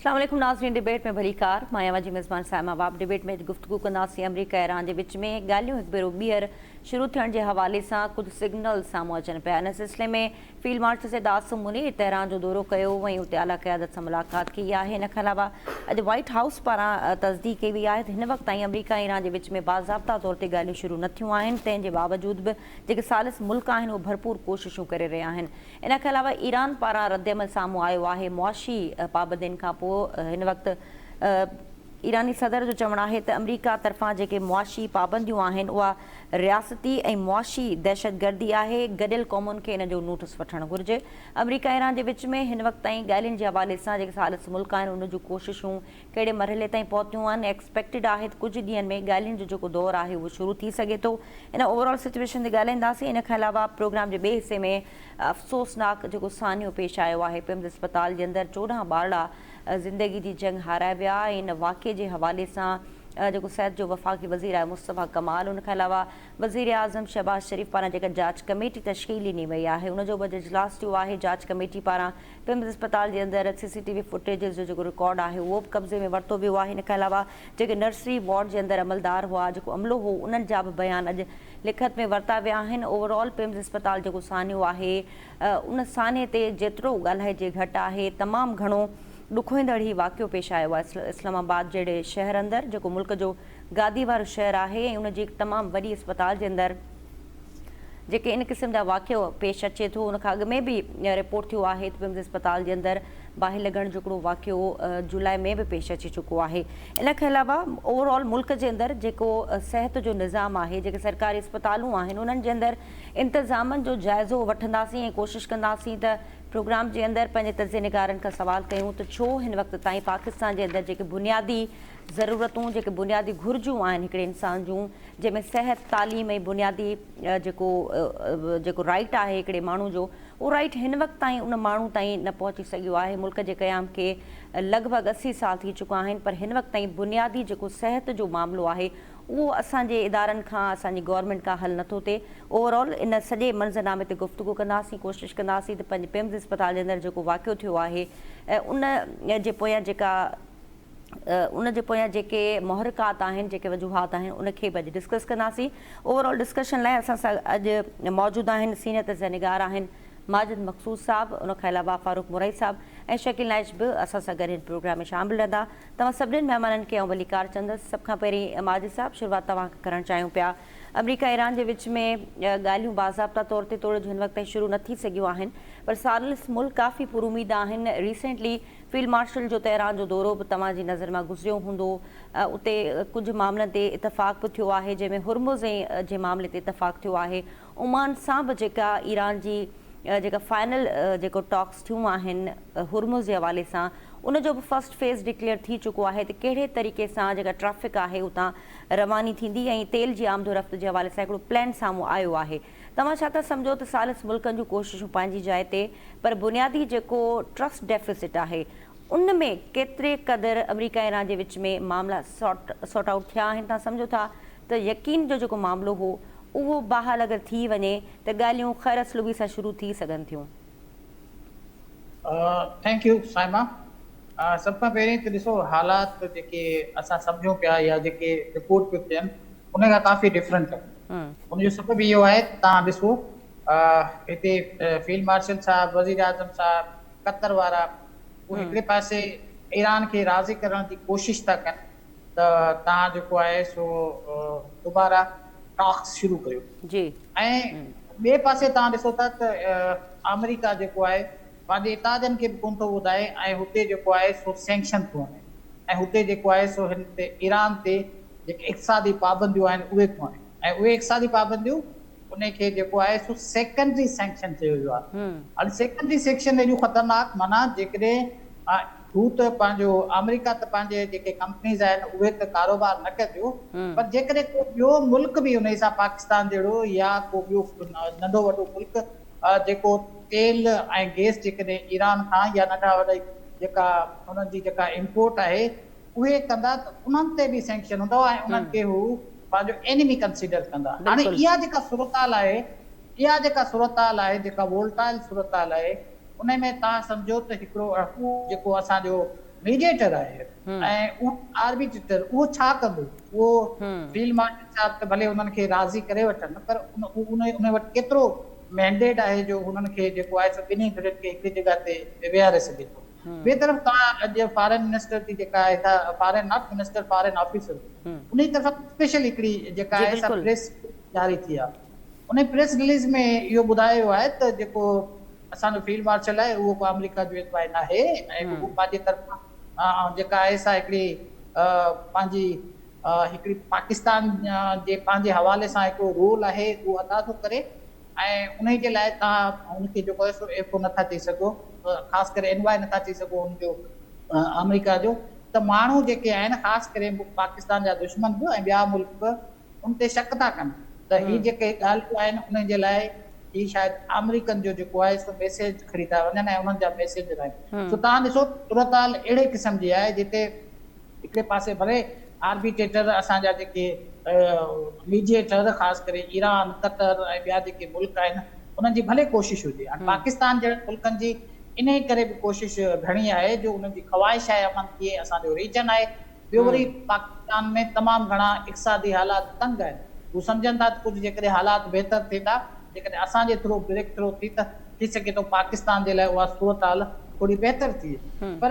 اسلام عليڪم ناظرين ڊبيٽ ۾ ڀليڪار مان اوهان جي ميزبان صائمه واب ڊبيٽ ۾ اڄ گفتگو ڪنداسين آمريڪا ايران جي وچ ۾ ڳالهيون هڪ ڀيرو ٻيهر شروع ٿيڻ جي حوالي سان ڪجهه سگنل سامهون اچن پيا ان سلسلي ۾ field marshal Syed Asim Munir Tehran جو دورو ڪيو ۽ اتي اعليٰ قيادت سان ملاقات ڪئي آهي. ان کان علاوه اڄ وائيٽ هائوس پاران تصديق ڪئي وئي آهي ته هن وقت تائين آمريڪا ۽ ايران جي وچ ۾ باضابطا طور تي ڳالهيون شروع نه ٿيون آهن تنهن جي باوجود به جيڪي ثالث ملڪ آهن اهي ڀرپور ڪوششون ڪري رهيا آهن. ان کان علاوه ايران پاران ردعمل سامهون آيو آهي معاشي پابندين کانپوء هن وقت ايراني صدر جو چوڻ آهي ته آمريڪا طرفان جيڪي معاشي پابنديون آهن اها رياستي ۽ معاشي دهشتگردي آهي، گڏيل قومن کي ان جو نوٽس وٺڻ گهرجي. آمريڪا ۽ ايران جي وچ ۾ هن وقت تائين ڳالهين جي حوالي سان جيڪي ثالث ملڪ آهن ان جون ڪوششون ڪهڙي مرحلي تائين پهتيون آهن، ايڪسپيڪٽڊ آهي ته ڪجهه ڏينهن ۾ ڳالهين جو جيڪو دور آهي اهو شروع ٿي سگهي ٿو. ان اوور آل سچويشن تي ڳالهائينداسين. ان کان علاوه پروگرام جي ٻئي حصي ۾ افسوسناڪ جيڪو سانحو پيش آيو آهي پمز اسپتال جي اندر 14 ٻارڙا زندگي جي جنگ هارائي ويا ۽ ان واقعي جي حوالي سان جيڪو صحت جو وفاقي وزير آهي مصطفيٰ ڪمال ان کان علاوه وزيراعظم شهباز شريف پاران جيڪا جاچ ڪميٽي تشڪيل ڏني وئي آهي ان جو به اڄ اجلاس ٿيو آهي جاچ ڪميٽي پاران پمز اسپتال جي اندر سي سي ٽي وي فوٽيجز جو جيڪو رڪارڊ آهي اهو به قبضي ۾ ورتو ويو آهي ان کان علاوه جيڪي نرسري وارڊ جي اندر عملدار هئا جيڪو عملو هو انهن جا به بيان اڄ لکت ۾ ورتا ويا آهن اوور آل پمز اسپتال جيڪو سانحو آهي ان سانحي تي جيترو ڳالهائجي گهٽ آهي تمام گهڻو ڏکوئيندڙ هي واقعو پيش آيو آهي اسلام آباد جهڙي شهر اندر جيڪو ملڪ جو گادي وارو شهر آهي ۽ ان جي هڪ تمام وڏي اسپتال جي اندر جيڪي ان قسم جا واقعو پيش اچي ٿو ان کان اڳ ۾ به رپورٽ ٿيو آهي ته پمز اسپتال جي اندر باهه لڳڻ جو هڪڙو واقعو جولاء ۾ به پيش اچي چڪو آهي ان کان علاوه اوور آل ملڪ جي اندر جيڪو صحت جو نظام آهي جيڪي سرڪاري اسپتالون آهن انهن جي اندر انتظامن جو جائزو وٺنداسين ۽ ڪوشش ڪنداسين ته پروگرام جي اندر پنهنجي تجزيي نگارن کان سوال ڪيون ته ڇو هن وقت تائين پاڪستان جي اندر جيڪي بنيادي ضرورتون جيڪي بنيادي گهرجون آهن هڪڙي انسان جون جنهن ۾ صحت تعليم ۽ بنيادي جيڪو جيڪو رائيٽ آهي هڪڙي ماڻهو جو اهو رائيٽ هن وقت تائين ان ماڻهو تائين نه پهچي سگهيو آهي ملڪ جي قيام کي لڳ ڀڳ 80 سال ٿي چڪا آهن پر هن وقت تائين بنيادي جيڪو صحت جو معاملو آهي اهو اسان جي ادارن کان اسان جي گورنمينٽ کان حل نٿو ٿئي. اوور آل ان سڄي منظرنامي تي گفتگو ڪنداسين ڪوشش ڪنداسين ته پنهنجي پمز اسپتال جي اندر جيڪو واقعو ٿيو آهي ان جي پويان جيڪا ان جي پويان جيڪي محرڪات آهن جيڪي وجوهات آهن ان کي به اڄ ڊسڪس ڪنداسين. اوور آل ڊسڪشن لاء اسان سان اڄ موجود آهن سينئر تجزيه نگار آهن ماجد مقصود صاحب ان کان علاوه فاروق مورائي صاحب ۽ شڪيل نائچ به اسان سان گڏ هن پروگرام ۾ شامل رهندا. توهان سڀني مهمانن کي آئون ڀليڪار چوندس. سڀ کان پهرين ماجد صاحب شروعات توهان کان ڪرڻ چاهيون پيا. آمريڪا ۽ ايران جي وچ ۾ ڳالهيون باضابطا طور تي توڙي جو هن وقت تائين شروع نه ٿي سگهيون آهن پر ثالث ملڪ ڪافي پراميد آهن. ريسينٽلي فيلڊ مارشل جو تهران جو دورو به توهان جي نظر مان گذريو هوندو. اتي ڪجهه معاملن تي اتفاق به ٿيو آهي جنهن ۾ هرمز جي معاملي تي اتفاق ٿيو آهي. عمان سان به جيڪا ايران جي جيڪا فائنل جيڪو ٽاڪس ٿيون آهن هرمز جي حوالي سان ان جو به فرسٽ فيز ڊڪليئر ٿي چڪو آهي ته ڪهڙي طريقي سان جيڪا ٽريفڪ آهي اتان رواني ٿيندي ۽ تيل جي آمد و رفت جي حوالي سان هڪڙو پلان سامهون آيو آهي توهان ڇا ٿا سمجهو ته ثالث ملڪن جون ڪوششون پنهنجي جاء تي پر بنيادي جيڪو ٽرسٽ ڊيفيسٽ آهي ان ۾ ڪيتري قدر آمريڪا ۽ ايران جي وچ ۾ معاملا سارٽ آئوٽ ٿيا آهن توهان سمجهو ٿا ته يقين جو جيڪو معاملو هو اهو بحال اگر ٿي وڃي ته ڳالهيون خير اسلوبي سان شروع ٿي سگهن ٿيون. Thank you Saima سڀ کان پهرين ته ڏسو حالات جيڪي اسان سمجهون پيا يا جيڪي رپورٽ پيو ٿين ان کان ڪافي ڊفرنٽ آهن ان جو سبب اهو آهي ته توهان ڏسو هتي فيلڊ مارشل صاحب وزير اعظم صاحب قطر وارا اهي هڪڙي پاسي ايران کي راضي ڪرڻ جي ڪوشش ٿا ڪن ته توهان جيڪو آهي سو دوباره ٽاڪس شروع ڪريو جي ۽ ٻئي پاسي توهان ڏسو ٿا ته آمريڪا جيڪو آهي پنهنجي اتحادين کي به ڪونه ٿو ٻڌائي ۽ هتي جيڪو آهي سو سينڪشن ٿو هڻي ۽ هتي جيڪو آهي سو هن تي ايران تي جيڪي اقتصادي پابنديون آهن اهي ٿو هڻي ۽ اهي اقتصادي پابنديون ان کي جيڪو آهي سو سيڪنڊري سينڪشن چيو ويو آهي. هاڻي سيڪنڊري سيڪشن ايڏيون خطرناڪ معنيٰ جيڪڏهن هو ته پنهنجو آمريڪا ته پنهنجي جيڪي ڪمپنيز آهن اهي ته ڪاروبار نه ڪنديون پر جيڪڏهن ڪو ٻيو ملڪ به انهي سان پاڪستان جهڙو يا ڪو ٻيو ننڍو وڏو ملڪ جيڪو تيل ۽ گئس جيڪڏهن ايران کان يا ننڍا وڏا جيڪا انهن جي جيڪا امپورٽ آهي اهي ڪندا ته انهن تي به سينڪشن هوندو ۽ انهن کي هو پنهنجو اينيمي ڪنسيڊر ڪندا. هاڻي اها جيڪا صورتحال آهي، اها جيڪا صورتحال آهي، جيڪا وولٽائل صورتحال آهي، انهي ۾ توهان سمجهو ته هڪڙو جيڪو اسان جو ميڊيئيٽر آهي ۽ اهو آربيٽريٽر اهو ڇا ڪندو؟ اهو فيلڊ مارشل صاحب ته ڀلي انهن کي راضي ڪري وٺن پر ان ان وٽ ڪيترو مينڊيٽ آهي جو انهن کي جيڪو آهي سو ٻنهي ڌرين کي هڪڙي جڳهه تي ويهاري سگهي ٿو. ٻئي طرف توهان اڄ فارين منسٽر جي جيڪا آهي سا foreign not minister foreign officer انهي طرفان اسپيشل هڪڙي جيڪا آهي سا پريس جاري ٿي آهي. انهي پريس رليز ۾ اهو ٻڌايو ويو آهي ته جيڪو اسان جو فيلڊ مارشل آهي اهو ڪو آمريڪا جو ايتوائي ناهي ۽ هو پنهنجي طرفان جيڪا آهي سا هڪڙي پنهنجي هڪڙي پاڪستان جي پنهنجي حوالي سان هڪڙو رول آهي اهو ادا ٿو ڪري ۽ انهي جي لاء توهان ان کي جيڪو آهي سو ايف او نٿا چئي سگهو خاص ڪري اين وائي نٿا چئي سگهو ان جو آمريڪا جو ته ماڻهو جيڪي آهن خاص ڪري پاڪستان جا دشمن به ۽ ٻيا ملڪ به ان تي شڪ ٿا ڪن ته هي جيڪي ڳالهيون آهن انهن جي لاء هي شايد آمريڪن جو جيڪو آهي سو ميسيج کڻي ٿا وڃن ۽ انهن جا ميسينجر آهن سو توهان ڏسو صورتحال اهڙي قسم جي آهي جتي هڪڙي پاسي ڀلي آربيٽريٽر اسان جا جيڪي ميڊيئيٽر خاص ڪري ايران قطر ۽ ٻيا جيڪي ملڪ آهن انهن جي ڀلي ڪوشش هجي هاڻي پاڪستان جهڙن ملڪن جي انهي ڪري به ڪوشش گهڻي آهي جو انهن جي خواهش آهي امن ٿئي اسان جو ريجن آهي ٻيو وري پاڪستان ۾ تمام گهڻا اقتصادي حالات تنگ آهن. هو سمجهن ٿا ته ڪجهه جيڪڏهن حالات بهتر ٿيندا، جيڪڏهن اسان جي ٿرو بريڪ ٿرو ٿي ته ٿي سگهي ٿو پاڪستان جي لاء اها صورتحال ٿوري بهتر ٿئي. پر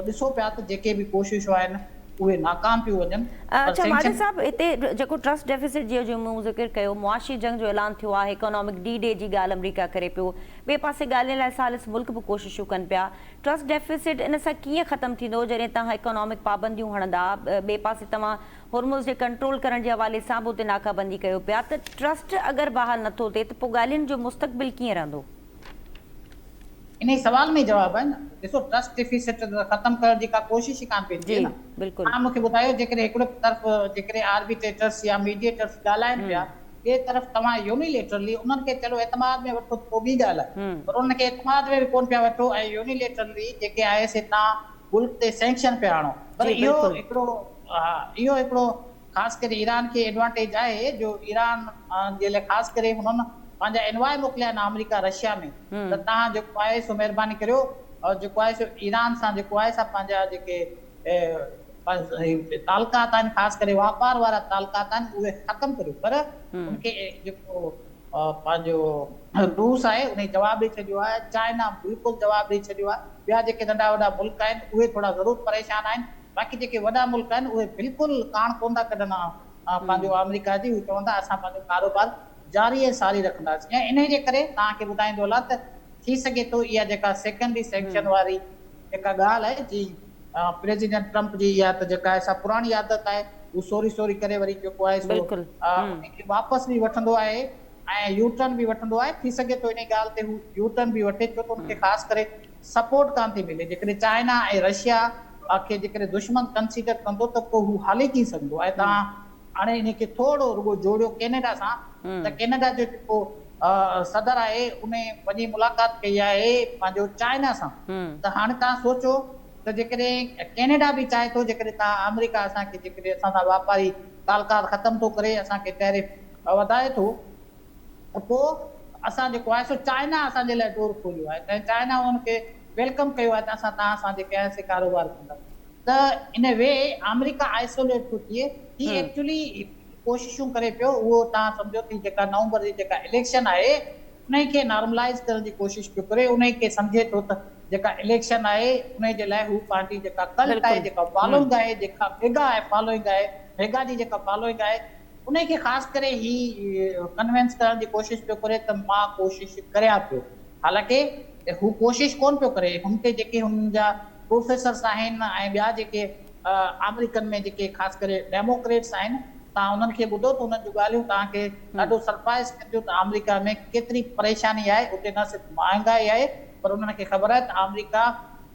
ڏسو پيا ته جيڪي به ڪوششون آهن اهي ناڪام پيون وڃن. پر اڇا ماجد سينڪشن. صاحب هتي جيڪو ٽرسٽ ڊيفيسٽ جي جو مون ذڪر ڪيو، معاشي جنگ جو اعلان ٿيو آهي، اڪانامڪ ڊي ڊي جي ڳالهه آمريڪا ڪري پيو، ٻئي پاسي ڳالهين لاء ثالث ملڪ به ڪوششون ڪن پيا، ٽرسٽ ڊيفيسٽ ان سان ڪيئن ختم ٿيندو جڏهن توهان اڪانامڪ پابنديون هڻندا، ٻئي پاسي توهان هرمز جي ڪنٽرول ڪرڻ جي حوالي سان به اتي ناڪابندي ڪيو پيا ته ٽرسٽ اگر بحال نٿو ٿئي ته پوء ڳالهين جو مستقبل ڪيئن رهندو؟ انهي سوال ۾ ئي جواب آهي نه. ڏسو ٽرسٽ ڊيفيسٽ ختم ڪرڻ جي ڪا ڪوشش ئي ڪانه پئي ٿئي جي نه. بلڪل. توهان مون کي ٻڌايو جيڪڏهن هڪڙي طرف جيڪڏهن آربيٽريٽرس يا ميڊيئيٽرس ڳالهائن پيا ٻئي طرف توهان يونيليٽرلي انهن کي چلو اعتماد ۾ وٺو ته پوء ٻي ڳالهه آهي پر انهن کي اعتماد ۾ به ڪونه پيا وٺو ۽ يونيليٽرلي جيڪي آهي سي توهان ملڪ تي سينڪشن پيا هڻو پر جي اهو بلڪل. هڪڙو ها اهو هڪڙو خاص ڪري ايران کي ايڊوانٽيج آهي جو ايران جي لاء خاص ڪري هنن پنهنجا انواء موڪليا آهن آمريڪا رشيا ۾ ته توهان جيڪو آهي سو مهرباني ڪريو جيڪو آهي سو ايران سان جيڪو آهي سا پنهنجا جيڪي تعلقات آهن خاص ڪري واپار وارا تعلقات آهن اهي ختم ڪريو پر ان کي جيڪو پنهنجو روس آهي ان جواب ڏئي ڇڏيو آهي چائنا بلڪل جواب ڏئي ڇڏيو آهي ٻيا جيڪي ننڍا وڏا ملڪ آهن اهي ٿورا ضرور پريشان آهن باقي جيڪي وڏا ملڪ آهن اهي بلڪل ڪاڻ ڪون ٿا ڪڍن پنهنجو آمريڪا جي هو چون ٿا اسان پنهنجو ڪاروبار جاري ۽ ساري رکنداسين ۽ انهي جي ڪري توهان کي ٻڌائيندو هلان ته ٿي سگهي ٿو اها جيڪا سيڪنڊري سينڪشن واري جيڪا ڳالهه آهي جي پريزيڊنٽ ٽرمپ جي اها ته جيڪا آهي سا پراڻي عادت آهي هو سوري سوري ڪري وري جيڪو آهي سو ان کي واپس به وٺندو آهي ۽ يو ٽرن به وٺندو آهي ٿي سگهي ٿو انهي ڳالهه تي هو يو ٽرن به وٺي ڇو ته ان کي خاص ڪري سپورٽ ڪانه ٿي ملي جيڪڏهن چائنا ۽ رشيا کي جيڪڏهن دشمن ڪنسيڊر ڪندو ته پوء هو هلي ڪيئن سگهندو ۽ توهان هاڻي انهي کي ٿورو رڳو جوڙيو ڪينيڊا سان ته ڪينيڊا جو جيڪو صدر آهي انهي وڃي ملاقات ڪئي آهي پنهنجو چائنا سان ته هاڻي توهان سوچو ته جيڪڏهن ڪينيڊا به چاهي ٿو جيڪڏهن توهان آمريڪا اسان کي جيڪڏهن اسان سان واپاري تعلقات ختم ٿو ڪري اسان کي ٽيرف وڌائي ٿو ته پوء اسان جيڪو آهي سو چائنا اسان جي لاء ڊور کوليو آهي ۽ چائنا انهن کي welcome ڪيو آهي ته اسان توهان سان جيڪي آهي سي ڪاروبار ڪنداسين. ته ان وي آمريڪا آئسوليٽ ٿو ٿئي هي ايڪچولي ڪوششون ڪري پيو اهو توهان سمجهو ته هي جيڪا نومبر جي جيڪا اليڪشن آهي انهي کي نارملائيز ڪرڻ جي ڪوشش پيو ڪري انهي کي سمجهي ٿو ته جيڪا اليڪشن آهي انهي جي لاء هو پنهنجي جيڪا ڪلٽ آهي جيڪا فالوئنگ آهي جيڪا ميگا آهي فالوئنگ آهي ميگا جي جيڪا فالوئنگ آهي انهي کي خاص ڪري هي ڪنوينس ڪرڻ جي ڪوشش پيو ڪري ته مان ڪوشش ڪريان پيو حالانڪه هو ڪوشش ڪونه پيو ڪري هن تي جيڪي هن جا پروفيسرس آهن ۽ ٻيا جيڪي آمريڪن ۾ جيڪي خاص ڪري ڊيموڪريٽس آهن توهان انهن کي ٻڌو ته انهن جون ڳالهيون توهان کي ڏاڍو سرپرائز ڪنديون ته آمريڪا ۾ ڪيتري پريشاني آهي اتي نه صرف مهانگائي آهي پر انهن کي خبر آهي ته آمريڪا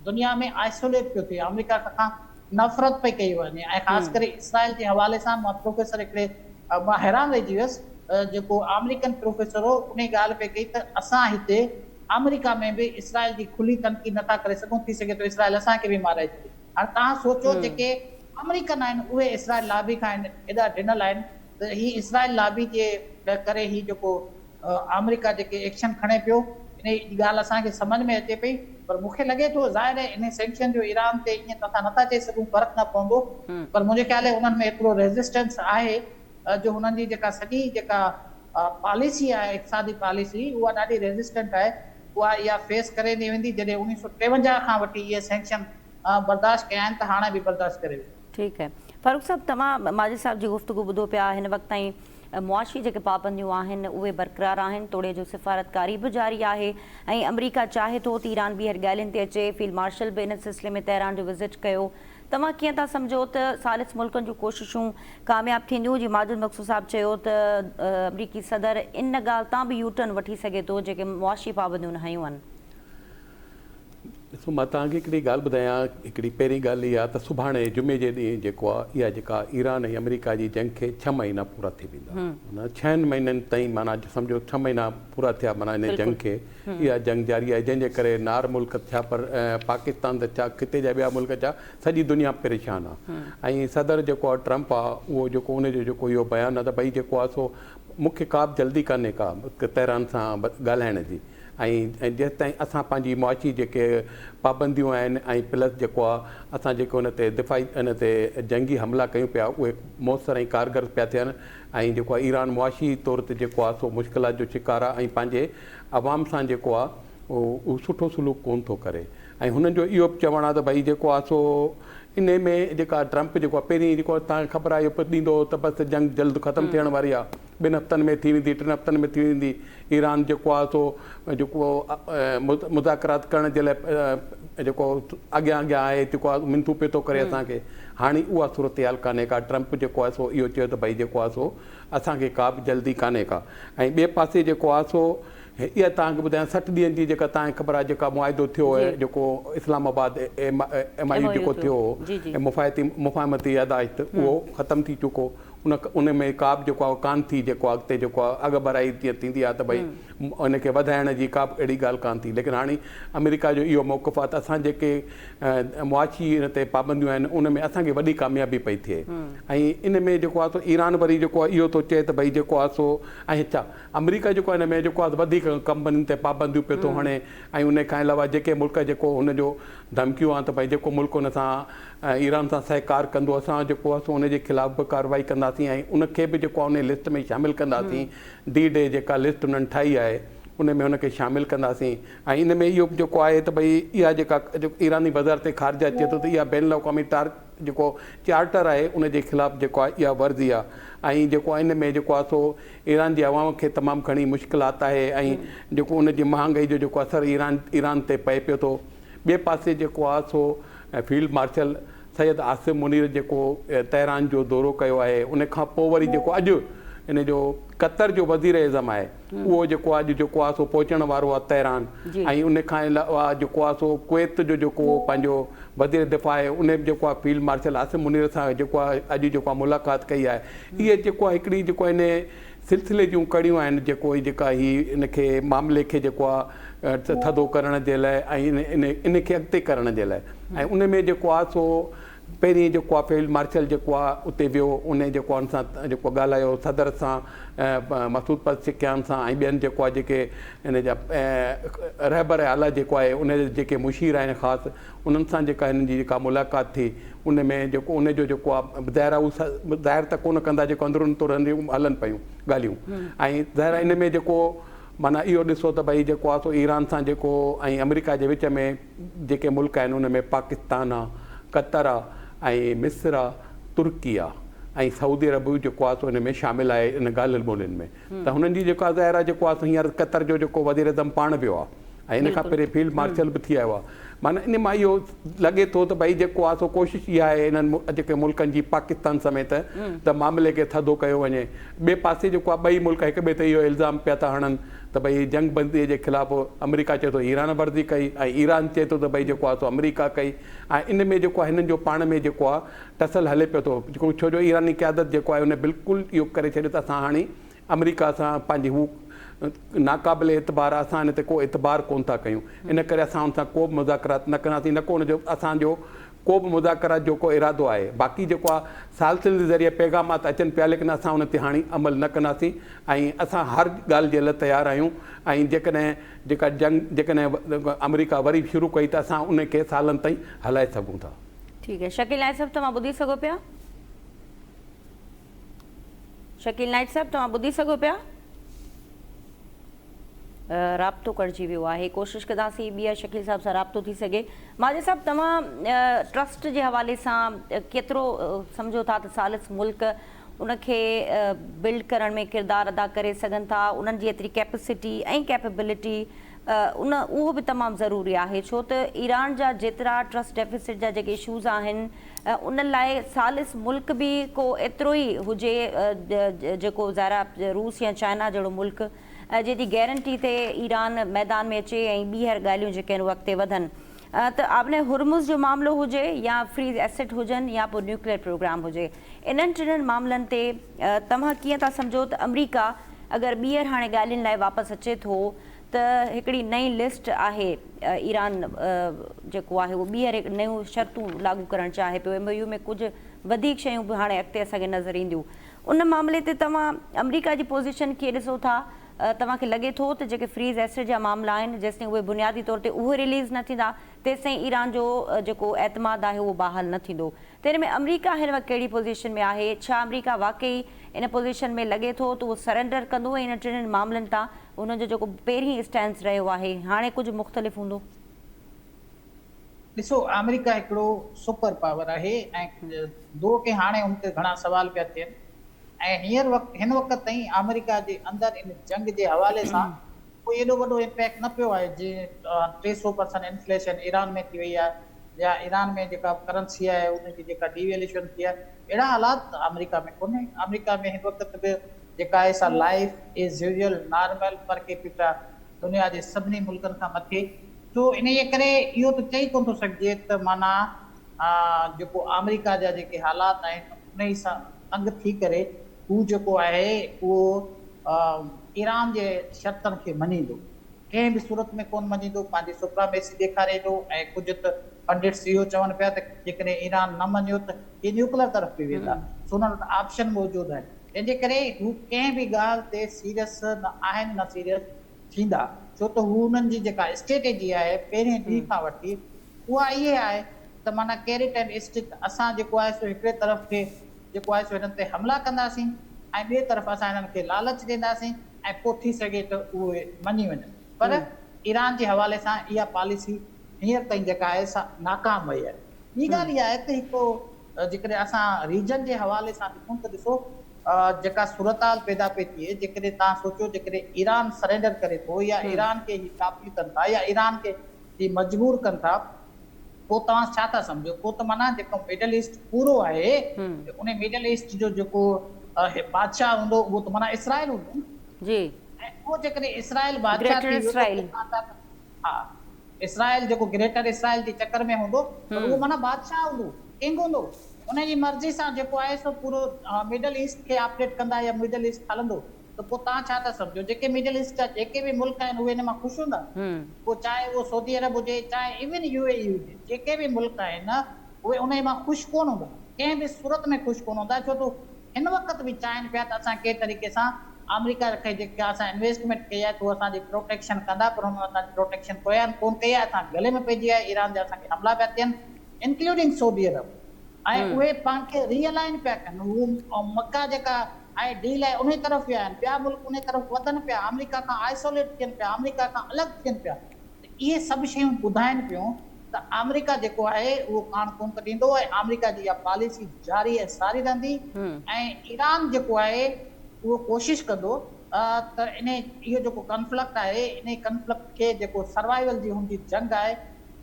دنيا ۾ آئسوليٽ پيو ٿئي آمريڪا کان نفرت پئي ڪئي وڃي ۽ خاص ڪري اسرائيل جي حوالي سان مان پروفيسر هڪڙي مان حيران رهجي ويس جيڪو آمريڪن پروفيسر هو انهي ڳالهه پئي ڪئي ته اسان هتي آمريڪا ۾ به اسرائيل جي کلي تنقيد نٿا ڪري سگهون ٿي سگهي ٿو اسرائيل اسان کي به مارائي ڇڏي هاڻي توهان سوچو جيڪي آمريڪن آهن اهي اسرائيل لابي کان ايڏا ڊنل آهن ته هي اسرائيل لابي جي ڪري هي جيڪو آمريڪا جيڪي ايڪشن کڻي پيو انهي جي ڳالهه اسان کي سمجهه ۾ اچي پئي پر مون کي لڳي ٿو ظاهر آهي انهي سينڪشن جو ايران تي ائين ته اسان نٿا چئي سگهون فرق نه پوندو پر منهنجي خيال ۾ انهن ۾ ايترو ريزسٽنس آهي جو هنن جي جيڪا سڄي جيڪا پاليسي آهي اقتصادي پاليسي اها ڏاڍي ريزسٽنٽ آهي اها اها فيس ڪري ني ويندي جڏهن 1953 کان وٺي اهي سينڪشن برداشت ڪيا آهن ته هاڻي به برداشت ڪري ويندي. ٺيڪ آهي فاروق صاحب توهان ماجد صاحب جي گفتگو ٻڌو پيا هن وقت تائين معاشي جيڪي پابنديون آهن اهي برقرار آهن توڙي جو سفارتڪاري به جاري آهي ۽ آمريڪا چاهي ٿو ته ايران ٻيهر ڳالهين تي اچي، فيلڊ مارشل به ان سلسلي ۾ تهران جو وزٽ ڪيو، توهان ڪيئن ٿا سمجهو ته ثالث ملڪن جون ڪوششون ڪامياب ٿينديون، جيئن ماجد مقصود صاحب چيو ته آمريڪي صدر ان ڳالهه تان به يوٽرن وٺي سگهي ٿو جيڪي معاشي پابنديون هنيون آهن. ڏسو مان توهان کي هڪڙي ڳالهه ٻڌايان، هڪڙي پهرين ڳالهه اها ته سڀاڻي جمعي جي ڏينهن جيڪو آهي اها جيڪا ايران ۽ آمريڪا جي جنگ کي ڇهه مهينا پورا ٿي ويندا معنيٰ ڇهن مهينن تائين معنيٰ سمجهو ڇهه مهينا پورا ٿيا معنيٰ ان جنگ کي اها جنگ جاري آهي جنهن جي ڪري نار ملڪ ٿيا پر پاڪستان ته ڇا خطي جا ٻيا ملڪ ڇا سڄي دنيا پريشان آهي ۽ صدر جيڪو آهي ٽرمپ آهي اهو جيڪو ان جو جيڪو اهو بيان آهي ته ڀئي جيڪو آهي سو مون کي ڪا به جلدي ڪانهي ڪا تهران سان ڳالهائڻ جي ۽ جيستائين اسان پنهنجي معاشي جيڪي پابنديون آهن ۽ پلس جيڪو آهي اسان جيڪي ان تي دفاعي ان تي جنگي حملا ڪيون پيا اهي موثر ۽ ڪارگر پيا ٿين ۽ جيڪو آهي ايران معاشي طور تي جيڪو آهي سو مشڪلات جو شڪار آهي ۽ پنهنجي عوام سان جيڪو آهي اهو سٺو سلوڪ ڪون ٿو ڪري ۽ هنن جو اهو به چوڻ آهي ته ڀئي جيڪو آهي سو انهي ۾ جيڪا ٽرمپ جيڪو آهي پهرين جيڪو توهان کي خبر آهي اهو ڏيندو هو ته بس جنگ جلد ختم ٿيڻ واري آهي ٻن هفتن ۾ ٿي ويندي، ٽن هفتن ۾ ٿي ويندي، ايران جيڪو آهي سو جيڪو مذاڪرات ڪرڻ جي لاء جيڪو اڳيان اڳيان آهي جيڪو آهي منٿون پيو ٿو ڪري اسان کي هاڻي اها صورتحال ڪانهي ڪا ٽرمپ جيڪو آهي سو اهو چيو ته ڀئي جيڪو آهي سو اسان کي ڪا به جلدي ڪانهي ڪا ۽ ٻئي پاسي جيڪو آهي سو اها توهان کي ٻڌايان 60 ڏينهن جي جيڪا توهان کي خبر آهي جيڪا معاهدو ٿيو هو جيڪو اسلام آباد ايم I U جيڪو ٿيو هو مفاهمتي ياداشت اهو ختم ٿي چڪو ان ان ۾ ڪا به جيڪو آهي ڪانه ٿي جيڪو آهي اڳتي جيڪو آهي اڳڀرائي جيئن ٿيندي آهي ته ڀئي ان کي وڌائڻ جي ڪا به اهڙي ڳالهه ڪانه ٿي ليڪن هاڻي آمريڪا جو اهو موقف آهي ته اسان جيڪي معاشي ان تي پابنديون آهن ان ۾ اسان کي وڏي ڪاميابي پئي ٿئي ۽ ان ۾ جيڪو آهي سو ايران وري جيڪو آهي اهو ٿو چئي ته ڀئي جيڪو آهي سو ۽ ڇا آمريڪا جيڪو آهي ان ۾ جيڪو آهي وڌيڪ ڪمپنين تي پابنديون پيو ٿو هڻي ۽ ان کان علاوه جيڪي ملڪ جيڪو هن جو ڌمڪيون آهن ته ڀئي جيڪو ملڪ ان سان ۽ ايران سان سهڪار ڪندو اسان جيڪو آهي سو ان جي خلاف به ڪارروائي ڪنداسين ۽ ان کي به جيڪو آهي ان لسٽ ۾ شامل ڪنداسين ڊي ڊي جيڪا لسٽ انهن ٺاهي آهي ان ۾ ان کي شامل ڪنداسين ۽ ان ۾ اهو به جيڪو آهي ته ڀئي اها جيڪا ايراني وزارت خارجه چئي ٿو ته اها بين الاقوامي ٽار جيڪو چارٽر آهي ان جي خلاف جيڪو آهي اها ورزي آهي ۽ جيڪو آهي ان ۾ جيڪو آهي سو ايران جي عوام کي تمام گهڻي مشڪلات آهي ۽ جيڪو ان جي مهانگائي جو جيڪو اثر ايران ايران تي پئي پيو ٿو ٻئي پاسي جيڪو آهي سو فيلڊ مارشل سيد عاصم منير جيڪو تهران جو دورو ڪيو آهي ان کان پوء وري جيڪو اڄ ان جو قطر جو وزير اعظم آهي اهو جيڪو اڄ جيڪو آهي سو پهچڻ وارو آهي تهران ۽ ان کان علاوه جيڪو آهي سو ڪويت جو جيڪو پنهنجو وزير دفاع آهي ان به جيڪو آهي فيلڊ مارشل عاصم منير سان جيڪو آهي اڄ جيڪو آهي ملاقات ڪئي آهي اهي جيڪو آهي هڪڙي جيڪو آهي ان سلسلي جون ڪڙيون آهن جيڪو هي جيڪا هي ان کي معاملي کي جيڪو آ ٿڌو ڪرڻ جي لاء ۽ ان ان کي اڳتي ڪرڻ جي لاء ۽ ان ۾ جيڪو آ سو پهرين جيڪو آ فيلڊ مارشل جيڪو آ اتي ويو ان جيڪو آ ان سان جيڪو ڳالهايو صدر سان مسعود پزشڪيان سان ۽ ٻين جيڪو آ جيڪي ان جا رهبر اعليٰ جيڪو آهي ان جا جيڪي مشير آهن خاص انهن سان جيڪا هنن جي جيڪا ملاقات ٿي ان ۾ جيڪو ان جو جيڪو آ ظاهر آ هو ظاهر ته ڪونه ڪندا جيڪو اندرون طور هلن پيون ڳالهيون ۽ ظاهر آ ان ۾ جيڪو معنيٰ اهو ڏسو ته ڀئي جيڪو آ سو ايران سان جيڪو ۽ آمريڪا جي وچ ۾ جيڪي ملڪ آهن ان ۾ پاڪستان آ قطر آ ۽ مصر آ ترڪي آ ۽ سعودي عرب به جيڪو آ سو ان ۾ شامل آهي ان ڳالهين ٻولهين ۾ ته هنن جي جيڪا ظاهر آ جيڪو آ سو هينئر قطر جو جيڪو وزيراعظم پاڻ ويو آ ۽ ان کان پهرين فيلڊ مارشل به ٿي آيو آهي معنيٰ ان مان اهو لڳي ٿو ته ڀئي جيڪو آهي سو ڪوشش اها آهي انهن جيڪي ملڪن جي پاڪستان سميت ته معاملي کي ٿڌو ڪيو وڃي ٻئي پاسي جيڪو آهي ٻئي ملڪ هڪ ٻئي تي اهو الزام پيا ٿا هڻن ته ڀئي جنگ بندي جي خلاف آمريڪا چئي ٿو ايران ورزي ڪئي ۽ ايران چئي ٿو ته ڀئي جيڪو آهي سو آمريڪا ڪئي ۽ ان ۾ جيڪو آهي هنن جو پاڻ ۾ جيڪو آهي ٽسل هلي پيو ٿو ڇو جو ايراني قيادت جيڪو آهي ان بلڪل اهو ڪري ڇڏيو ته اسان هاڻي آمريڪا سان پنهنجي هو ناقابل اعتبار آهي اسان ان تي ڪو اعتبار ڪونه ٿا ڪيون ان ڪري اسان ان سان ڪو به مذاڪرات نه ڪنداسين نه ڪو ان جو اسان جو ڪو به مذاڪرات جو ڪو ارادو آهي باقي جيڪو آهي ثالثن جي ذريعي پيغامات اچن پيا ليڪن اسان ان تي هاڻي عمل نه ڪنداسين ۽ اسان هر ڳالهه جي لاء تيار آهيون ۽ جيڪڏهن جيڪا جنگ جيڪڏهن آمريڪا وري شروع ڪئي ته اسان ان کي سالن تائين هلائي سگهون ٿا. ٺيڪ آهي شڪيل نائيڪ صاحب توهان ٻڌي سگهو پيا شڪيل نائيڪ صاحب توهان ٻڌي سگهو پيا رابطو ڪٽجي ويو آهي ڪوشش ڪنداسين ٻيهر شڪيل صاحب سان رابطو ٿي سگهي ماجد صاحب توهان ٽرسٽ جي حوالي سان ڪيترو سمجهو ٿا ته ثالث ملڪ ان کي بلڊ ڪرڻ ۾ ڪردار ادا ڪري سگهن ٿا انهن جي ايتري ڪيپسٽي ۽ ڪيپبلٽي ان اهو به تمام ضروري آهي ڇو ته ايران جا جيترا ٽرسٽ ڊيفيسٽ جا جيڪي اشوز آهن ان لاء ثالث ملڪ به ڪو ايترو ئي هجي جيڪو ظاهر آهي روس يا چائنا جهڙو ملڪ جنهن جي گيرنٽي تي ايران ميدان ۾ اچي ۽ ٻيهر ڳالهيون جيڪي آهن اهي اڳتي وڌن ته آبنائي هرمز جو معاملو هجي يا فريز ايسٽ هجن يا پوء نيوڪليئر پروگرام هجي انهن ٽنهن معاملن تي توهان ڪيئن ٿا سمجهو ته آمريڪا اگر ٻيهر هاڻي ڳالهين لاء واپس اچي ٿو ته هڪڙي نئين لسٽ آهي ايران جيڪو آهي اهو ٻيهر هڪ نيون شرطون لاڳو ڪرڻ چاهي پيو ايم او يو ۾ ڪجهه وڌيڪ شيون به هاڻي اڳتي اسان کي نظر اينديون ان معاملي تي توهان آمريڪا جي پوزيشن ڪيئن ڏسو ٿا توهان کي لڳي ٿو ته جيڪي فريز ايسٽ جا معاملا آهن جيستائين اهي بنيادي طور تي اهي رليز نه ٿيندا تيستائين ايران جو جيڪو اعتماد آهي اهو بحال نه ٿيندو ته ان ۾ آمريڪا هن وقت ڪهڙي پوزيشن ۾ آهي؟ ڇا آمريڪا واقعي ان پوزيشن ۾ لڳي ٿو ته اهو سرينڊر ڪندو ۽ انهن ٽنهن معاملن تان هن جو جيڪو پهرين اسٽينس رهيو آهي هاڻي ڪجهه مختلف هوندو؟ ڏسو آمريڪا هڪڙو سپر پاور آهي ۽ دو ڪي هاڻي ان تي گهڻا سوال پيا ٿين ۽ هينئر وقت هن وقت تائين آمريڪا جي اندر ان جنگ جي حوالي سان ڪوئي ايڏو وڏو امپيڪٽ نه پيو آهي جيئن 300 پرسنٽ انفليشن ايران ۾ ٿي وئي آهي يا ايران ۾ جيڪا ڪرنسي آهي ان جي جيڪا ڊي ويليوشن ٿي آهي اهڙا حالات آمريڪا ۾ ڪونهي آمريڪا ۾ هن وقت به جيڪا آهي سا life as usual normal per capita دنيا جي سڀني ملڪن کان مٿي سو انهيء ڪري اهو ته چئي ڪونه ٿو سگهجي ته معنيٰ جيڪو آمريڪا جا جيڪي حالات آهن انهي سان تنگ ٿي ڪري هو جيڪو آهي اهو ايران جي شرطن کي مڃيندو. ڪنهن به صورت ۾ ڪونه مڃيندو، پنهنجي سپراميسي ڏيکاريندو ۽ ڪجهه ته پنڊٽس اهو چون پيا ته جيڪڏهن ايران نه مڃيو ته هي نيوڪلر طرف به ويندا. سو انهن وٽ آپشن موجود آهن. تنهن جي ڪري هو ڪنهن به ڳالهه تي سيريس نه آهن نه سيريس ٿيندا. ڇو ته هو انهن جي جيڪا اسٽريٽجي آهي پهرين ڏينهن کان وٺي اها اهي آهي ته معنيٰ ڪيرٽ اينڊ اسٽڪ اسان جيڪو آهي سو هڪڙي طرف کي جيڪو آهي سو هنن تي حملا ڪنداسين ۽ ٻئي طرف اسان هنن کي لالچ ڏينداسين ۽ پوء ٿي سگهي ته اهي مڃي وڃن پر ايران جي حوالي سان اها پاليسي هينئر تائين جيڪا آهي سا ناڪام وئي آهي. ٻي ڳالهه اها آهي ته هڪ جيڪڏهن اسان ريجن جي حوالي سان ڏسون ته ڏسو جيڪا صورتحال پيدا پئي ٿئي جيڪڏهن توهان سوچيو جيڪڏهن ايران سرينڊر ڪري ٿو يا ايران کي هي ڪاپي ڪن ٿا يا ايران کي هي مجبور ڪن ٿا پوء توهان ڇا ٿا سمجهو؟ پوء ته معنيٰ جيڪو مڊل ايسٽ پورو آهي ته انهي مڊل ايسٽ جو جيڪو بادشاهه هوندو اهو ته معنيٰ اسرائيل هوندو نه. جي. ۽ اهو جيڪڏهن اسرائيل بادشاهه ٿي ويو ته پوء توهان ڇا ٿا ها اسرائيل جيڪو گريٽر اسرائيل جي چڪر ۾ هوندو ته اهو معنيٰ بادشاهه هوندو ڪنگ هوندو انهي جي مرضي سان جيڪو آهي سو پورو مڊل ايسٽ کي آپريٽ ڪندا يا مڊل ايسٽ هلندو. ته پوء توهان ڇا ٿا سمجهو جيڪي مڊل ايسٽ جا جيڪي به ملڪ آهن اهي ان مان خوش هوندا؟ پوء چاهي اهو سعودي عرب هجي چاهي ايون يو اي اي هجي جيڪي به ملڪ آهن اهي انهي مان خوش ڪونه هوندا ڪنهن به صورت ۾ خوش ڪونه هوندا ڇو ته هن وقت به چاهين پيا ته اسان ڪنهن طريقي سان آمريڪا کي جيڪا اسان انويسٽمينٽ ڪئي آهي ته هو اسان جي پروٽيڪشن ڪندا پر هنن اسان جي پروٽيڪشن ڪونه ڪئي آهي اسان گلي ۾ پئجي ويا ايران جا اسان کي حملا پيا ٿين انڪلوڊنگ سعودي عرب ۽ اهي پاڻ کي ري الائن پيا ڪن هو مڪه جيڪا آهي ڊيل آهي انهي طرف ويا آهن ٻيا ملڪ انهي طرف وڌن پيا آمريڪا کان آئسوليٽ ٿين پيا آمريڪا کان الڳ ٿين پيا ته اهي سڀ شيون ٻڌائن پيون ته آمريڪا جيڪو آهي اهو ڪاڻ ڪونه ڪڍيندو ۽ آمريڪا جي اها پاليسي جاري ۽ ساري رهندي ۽ ايران جيڪو آهي اهو ڪوشش ڪندو ته انهي اهو جيڪو ڪنفلڪٽ آهي انهي ڪنفلڪٽ کي جيڪو سروائيول جي هن جي جنگ آهي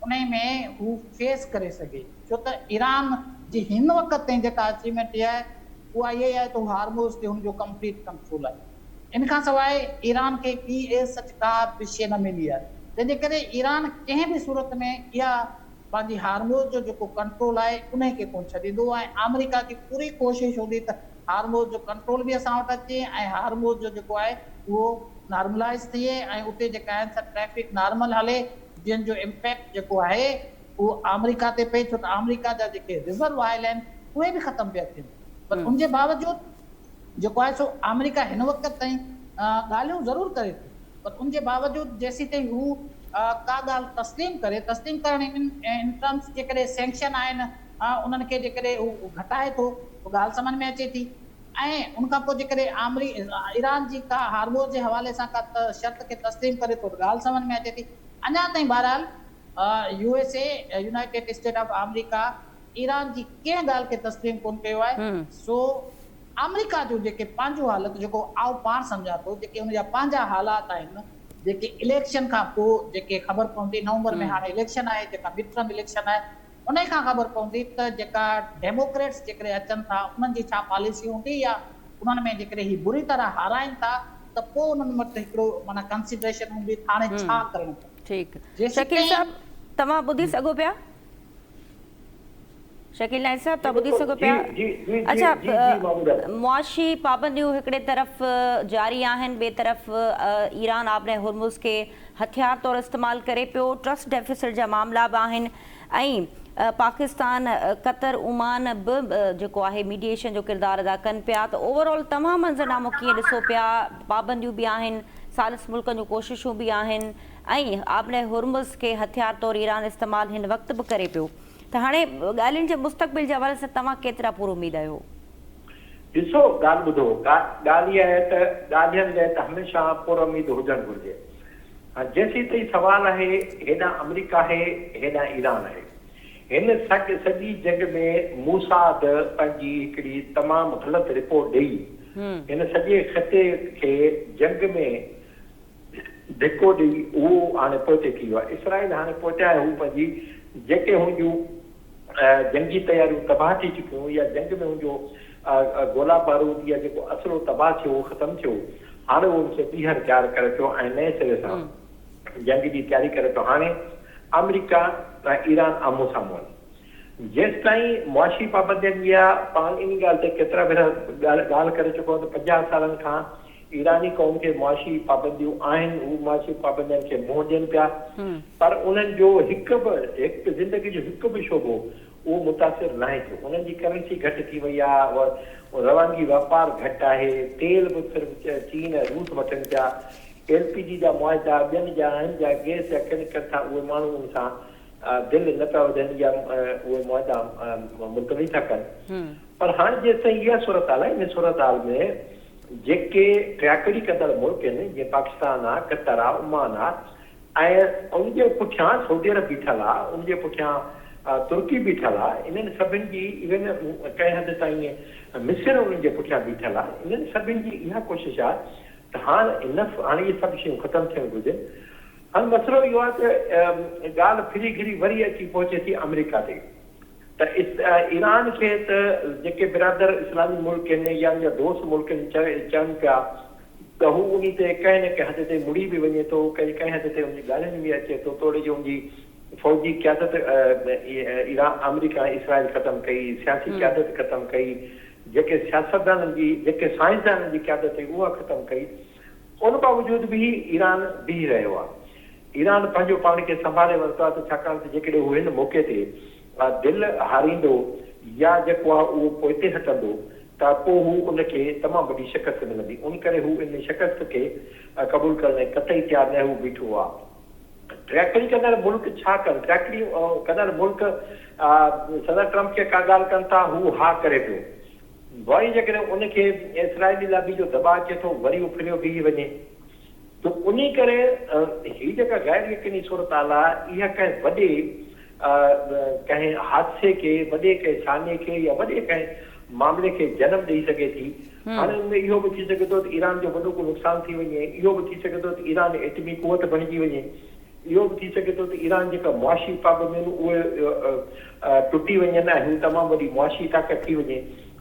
انهي ۾ هو فيس ڪري سگهي ڇو ته ايران جي هن وقت تائين جيڪا اچيومينٽ اها آهي اها اها ئي آهي ته هو هارموز تي هن جو ڪمپليٽ ڪنٽرول آهي ان کان سواء ايران کي ٻي ايز سچ ڪا به شيء نه ملي آهي تنهن جي ڪري ايران ڪنهن به صورت ۾ اها پنهنجي هارموز جو جيڪو ڪنٽرول آهي انهي کي ڪونه ڇڏيندو ۽ آمريڪا جي پوري ڪوشش هوندي ته هارموز جو ڪنٽرول به اسان وٽ اچي ۽ هارموز جو جيڪو آهي اهو نارملائز ٿئي ۽ اتي جيڪا آهن سا ٽريفڪ نارمل هلي جنهن جو امپيڪٽ جيڪو آهي اهو آمريڪا تي پئي ڇو ته آمريڪا جا جيڪي ريزرو آئل آهن اهي به ختم پيا ٿين پر ان جي باوجود جيڪو آهي سو آمريڪا هن وقت تائين ڳالهيون ضرور ڪري ٿو پر ان جي باوجود جيسيتائين هو ڪا ڳالهه تسليم ڪري، تسليم ڪرڻ ان ٽرمز جيڪڏهن سينڪشن آهن انهن کي جيڪڏهن هو گهٽائي ٿو ته ڳالهه سمجهه ۾ اچي ٿي ۽ ان کان پوء جيڪڏهن آمري ايران جي ڪا هارموز جي حوالي سان ڪا شرط کي تسليم ڪري ٿو ته ڳالهه سمجهه ۾ اچي ٿي. اڃا تائين بهرحال U S A, United State of America, Iran جي ڪنهن ڳالهه کي تسليم ڪونه ڪيو آهي سو آمريڪا جون جيڪي پنهنجون حالت جيڪو آئون پاڻ سمجهان ٿو جيڪي ان جا پنهنجا حالات آهن جيڪي اليڪشن کان پوء جيڪي خبر پوندي نومبر ۾ هاڻي اليڪشن آهي جيڪا مڊ ٽرم اليڪشن آهي انهي کان خبر پوندي ته جيڪا ڊيموڪريٽس جيڪڏهن اچن ٿا انهن جي ڇا پاليسي هوندي يا انهن ۾ جيڪڏهن هي بري طرح هارائن ٿا ته پوء انهن وٽ هڪڙو معنيٰ ڪنسيڊريشن هوندي ته هاڻي ڇا ڪرڻ کپي ٺيڪ شڪيل جيسيتائين صاحب توهان ٻڌي سگهو پيا؟ شڪيل نائيڪ صاحب توهان ٻڌي سگهو پيا؟ اڇا معاشي پابنديون هڪڙي طرف جاري آهن ٻئي طرف ايران آبنائي هرمز کي هٿيار طور استعمال ڪري پيو ٽرسٽ ڊيفيسٽ جا معاملا به آهن ۽ پاڪستان قطر عمان به جيڪو آهي ميڊيئيشن جو ڪردار ادا ڪن پيا ته اوور آل توهان منظرنامو ڪيئن ڏسو پيا پابنديون به آهن ثالث ملڪن جون ڪوششون به آهن ۽ آبنائي هرمز کي هٿيار طور ايران استعمال هن وقت به ڪري پيو ته هاڻي ڳالهين جي مستقبل جي حوالي سان توهان ڪيترا پر اميد آهيو؟ ڏسو ڳالهه ٻڌو، ڳالهه اها آهي ته ڳالهين لاء ته هميشه پراميد هجڻ گهرجي. هاڻ جيسيتائين سوال آهي هيڏانهن آمريڪا آهي هيڏانهن ايران آهي. هن سڄي جنگ ۾ موساد پنهنجي هڪڙي تمام غلط رپورٽ ڏئي هن سڄي خطي کي جنگ ۾ ڌڪو ڏئي اهو هاڻي پوئتي ٿي ويو آهي. اسرائيل هاڻي پوئتي آهي هو پنهنجي جيڪي هن جون جنگي تياريون تباهه ٿي چڪيون يا جنگ ۾ هن جو گولا بارود يا جيڪو اسلحو تباهه ٿيو اهو ختم ٿيو هاڻي اهو ان کي ٻيهر تيار ڪري پيو ۽ نئين سري سان جنگ جي تياري ڪري پيو. هاڻي آمريڪا ۽ ايران آمهون سامهون آهن. جيستائين معاشي پابندين جي آ پاڻ ان ڳالهه تي ڪيترا ڀيرا ڳالهه ڪري چڪو آهيان ته 50 سالن کان ايراني قوم کي معاشي پابنديون آهن، هو معاشي پابندين کي منهن ڏين پيا پر انهن جو هڪ به هڪ زندگي جو هڪ به شعبو اهو متاثر ناهي ٿيو، انهن جي ڪرنسي گهٽ ٿي وئي آ، روانگي واپار گهٽ آهي، تيل به صرف چين ۽ روس وٺن پيا، ايل پي جي جا معاهدا ٻين جا آهن جا گئس جا ڪن ڪن ٿا اهي ماڻهو ان سان دل نه پيا وڌن يا اهي معاهدا ملتوي ٿا ڪن پر هاڻ جيستائين اها صورتحال آهي ان صورتحال ۾ جيڪي ٽياڪڙي ڪندڙ ملڪ آهن جيئن پاڪستان آ قطر آ عمان آ ۽ ان جي پٺيان سعودي عرب بيٺل آ ان جي پٺيان ترڪي بيٺل آ انهن سڀن جي ايون ڪنهن حد تائين مصر انهن جي پٺيان بيٺل آ انهن سڀن جي اها ڪوشش آ ته هاڻ انف هاڻ اهي سڀ شيون ختم ٿيڻ گهرجن هاڻ مسئلو اهو آهي ته ڳالهه ڦري گهري وري اچي پهچي ٿي آمريڪا تي ته ايران کي ته جيڪي برادر اسلامي ملڪ آهن يا ان جا دوست ملڪ آهن چون پيا ته هو انهي تي ڪنهن نه ڪنهن حد تي مڙي به وڃي ٿو ڪنهن حد تي ان جي ڳالهين ۾ اچي ٿو توڙي جو ان جي فوجي قيادت ايران آمريڪا ۽ اسرائيل ختم ڪئي سياسي قيادت ختم ڪئي جيڪي سياستدانن جي جيڪي سائنسدانن جي قيادت هئي اها ختم ڪئي ان باوجود به ايران بيهي رهيو آهي. ايران پنهنجو پاڻ کي سنڀالي ورتو آهي ته ڇاڪاڻ ته جيڪڏهن هو هن موقعي تي دل هاريندو يا جيڪو آهي اهو پوئتي هٽندو ته پوء هو ان کي تمام وڏي شڪست ملندي. ان ڪري هو ان شڪست کي قبول ڪرڻ لاء قطعي تيار نه هو بيٺو آهي. ٽريڪڙي ڪندڙ ملڪ ڇا ڪن؟ ٽريڪڙي ڪندڙ ملڪ صدر ٽرمپ کي ڪا ڳالهه ڪن ٿا هو ها ڪري پيو. وري جيڪڏهن ان کي اسرائيلي لابي جو دٻاء اچي ٿو وري اهو ڦريو بيهي وڃي ته انهي ڪري هي جيڪا غير يقيني صورتحال آهي اها ڪنهن وڏي ڪنهن حادثي کي وڏي ڪنهن سانحي کي يا وڏي ڪنهن معاملي کي جنم ڏئي سگهي ٿي. هاڻي ان ۾ اهو به ٿي سگهي ٿو ته ايران جو وڏو ڪو نقصان ٿي وڃي، اهو به ٿي سگهي ٿو ته ايران ايٽمي قوت بڻجي وڃي. اهو به ٿي سگهي ٿو ته ايران جيڪا معاشي پابنديون آهن اهي ٽٽي وڃن ۽ هو تمام وڏي معاشي طاقت ٿي وڃي.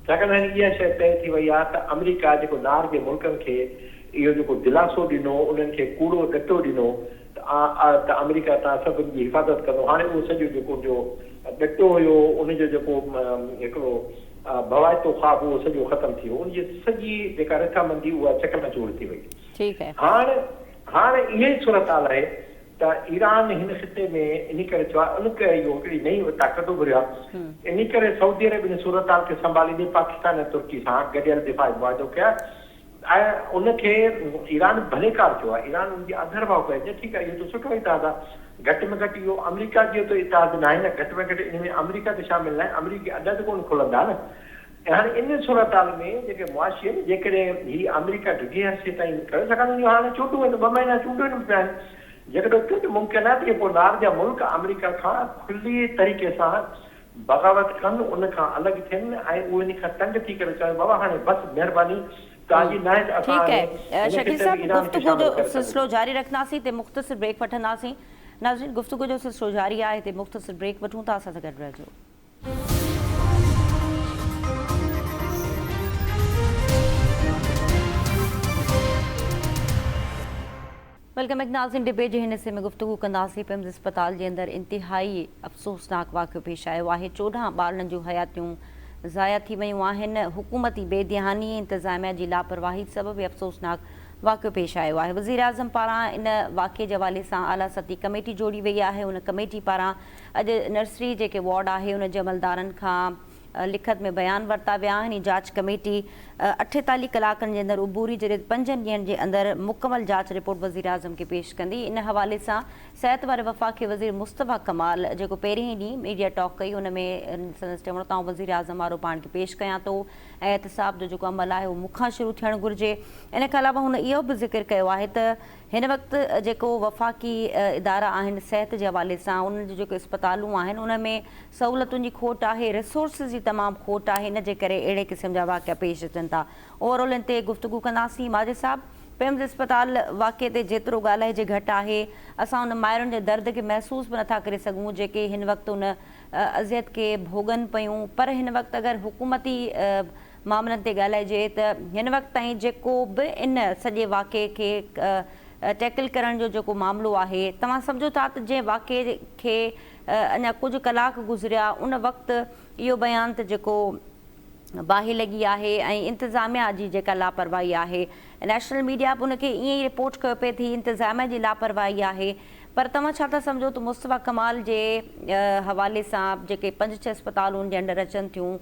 ڇاڪاڻ ته هاڻي اها شيء طئي ٿي وئي آهي ته آمريڪا جيڪو نار جي ملڪن کي اهو جيڪو دلاسو ڏنو انهن کي ڪوڙو ڏٽو ڏنو ته ته آمريڪا توهان سڀن جي حفاظت ڪندو هاڻي اهو سڄو جيڪو ان جو ڏٽو هيو ان جو جيڪو هڪڙو ڀوائتو خواب اهو سڄو ختم ٿي ويو ان جي سڄي جيڪا رٿابندي اها چڪناچور ٿي وئي. ٺيڪ آهي. هاڻ هاڻ اها ئي صورتحال آهي. ته ايران هن خطي ۾ انهي ڪري ٿيو آهي ان ڪري اهو هڪڙي نئين طاقت اڀريو آهي انهي ڪري سعودي عرب ان صورتحال کي سنڀاليندي پاڪستان ۽ ترڪي سان گڏيل دفاعي معاهدو ڪيو آهي ۽ ان کي ايران ڀليڪار چيو آهي ايران ان جي آڌر ڀاء ڪئي ٺيڪ آهي اهو ته سٺو اتحاد آهي گهٽ ۾ گهٽ اهو آمريڪا جي ته اتحاد ناهي نه گهٽ ۾ گهٽ ان ۾ آمريڪا ته شامل ناهي آمريڪي اڏا ته ڪونه کلندا نه ۽ هاڻي ان صورتحال ۾ جيڪي معاشي آهن جيڪڏهن هي آمريڪا ڊگهي عرصي تائين ڪري سگهن جو هاڻي چونڊون آهن ٻه مهينا چونڊون آهن پيا آهن جيڪڏهن اتي به ممڪن آهي ته پوء نار جا ملڪ آمريڪا کان کلي طريقي سان بغاوت ڪن ان کان الڳ ٿين ۽ اهي ان کان تنگ ٿي ڪري چون بابا هاڻي بس مهرباني توهان جي ناهي ته اسان ٺيڪ هاڻي آهي هن شڪيل خطي ۾ صاحب ايران کي گفتگو شامل جو ڪري سگهون سلسلو جاري رکنداسين تي مختصر بريڪ وٺنداسين ناظرين گفتگو جو سلسلو جاري آهي هتي مختصر بريڪ وٺون ٿا اسان سان گڏ رهجو. Welcome back ناظرين ڊبيٽ جي هن حصي ۾ گفتگو ڪنداسين پمز اسپتال جي اندر انتهائي افسوسناڪ واقعو پيش آيو آهي 14 ٻارڙن جون حياتيون ضايع ٿي ويون آهن حڪومتي بي ڌياني انتظاميا جي لاپرواهي سبب افسوسناڪ واقعو پيش آيو آهي وزيراعظم پاران ان واقعي جي حوالي سان اعليٰ سطحي ڪميٽي جوڙي وئي آهي ان ڪميٽي پاران اڄ نرسري جيڪي وارڊ آهي ان جي عملدارن کان لکت ۾ بيان ورتا ويا آهن هي جاچ ڪميٽي 48 ڪلاڪن جي اندر عبوري جڏهن پنجن ڏينهن جي اندر مڪمل جاچ رپورٽ وزيراعظم کي پيش ڪندي ان حوالي سان صحت واري وفاقي وزير مصطفيٰ ڪمال جيڪو پهرين ئي ڏينهن ميڊيا ٽاڪ ڪئي ان ۾ سندس چوڻ ته آئون وزيراعظم وارو پاڻ کي پيش ڪيان ٿو ۽ احتساب جو جيڪو عمل آهي اهو مون کان شروع ٿيڻ گهرجي ان کان علاوه هن اهو به ذڪر ڪيو آهي ته هن وقت جيڪو وفاقي ادارا آهن صحت جي حوالي سان انهن جون جيڪو اسپتالون آهن ان ۾ سهولتن جي کوٽ آهي ريسورسز جي تمام کوٽ آهي ان جي ڪري اهڙي قسم جا واقعا پيش اچن ٿا اوور آل ان تي گفتگو ڪنداسين ماجد صاحب پمز اسپتال واقعي تي جيترو ڳالهائجي گهٽ آهي اسان ان مائرن جي درد کي محسوس به نٿا ڪري سگهون جيڪي هن وقت ان اذيت کي ڀوڳن پيون پر هن وقت اگر حڪومتي معاملن تي ڳالهائجي ته هن وقت تائين جيڪو به ان سڄي واقعي کي ٽيڪل ڪرڻ جو جيڪو معاملو آهي توهان سمجهو ٿا ته جنهن واقعي کي اڃا ڪجهه ڪلاڪ گذريا ان وقت اهو بيان ته جيڪو باهه لڳي آهي ۽ انتظاميا جي جيڪا لاپرواهي آهي نيشنل ميڊيا به ان کي ائين ئي رپورٽ ڪيو پئي ته هي انتظاميا جي لاپرواهي آهي پر توهان ڇا ٿا سمجهو ته مصطفيٰ ڪمال جي حوالي سان جيڪي پنج ڇهه اسپتالون جي انڊر اچن ٿيون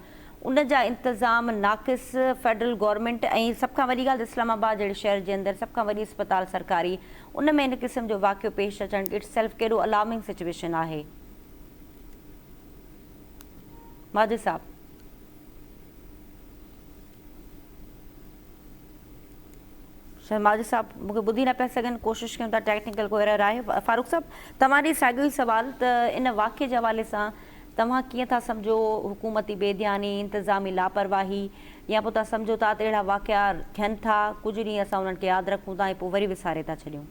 ان جا انتظام ناقص، فيڊرل گورنمينٽ ۽ سڀ کان وڏي ڳالهه ته اسلام آباد جهڙي شهر جي اندر سڀ کان وڏي اسپتال سرڪاري ان ۾ ان قسم جو واقعو پيش اچڻ it self ڪيڏو الارمنگ سچويشن آهي. ماجد صاحب. شايد ماجد صاحب مون کي ٻڌي نه پيا سگهن ڪوشش ڪيون ٿا ٽيڪنيڪل ڪو ايرر آهي فاروق صاحب توهان ڏي ساڳيو ئي سوال ته ان واقعي جي حوالي سان توهان ڪيئن ٿا سمجهو حڪومتي بي ڌياني انتظامي لاپرواهي يا پوء توهان سمجهو ٿا ته اهڙا واقعا ٿين ٿا ڪجهه ڏينهن اسان انهن کي ياد رکون ٿا ۽ پوء وري وساري ٿا ڇڏيون.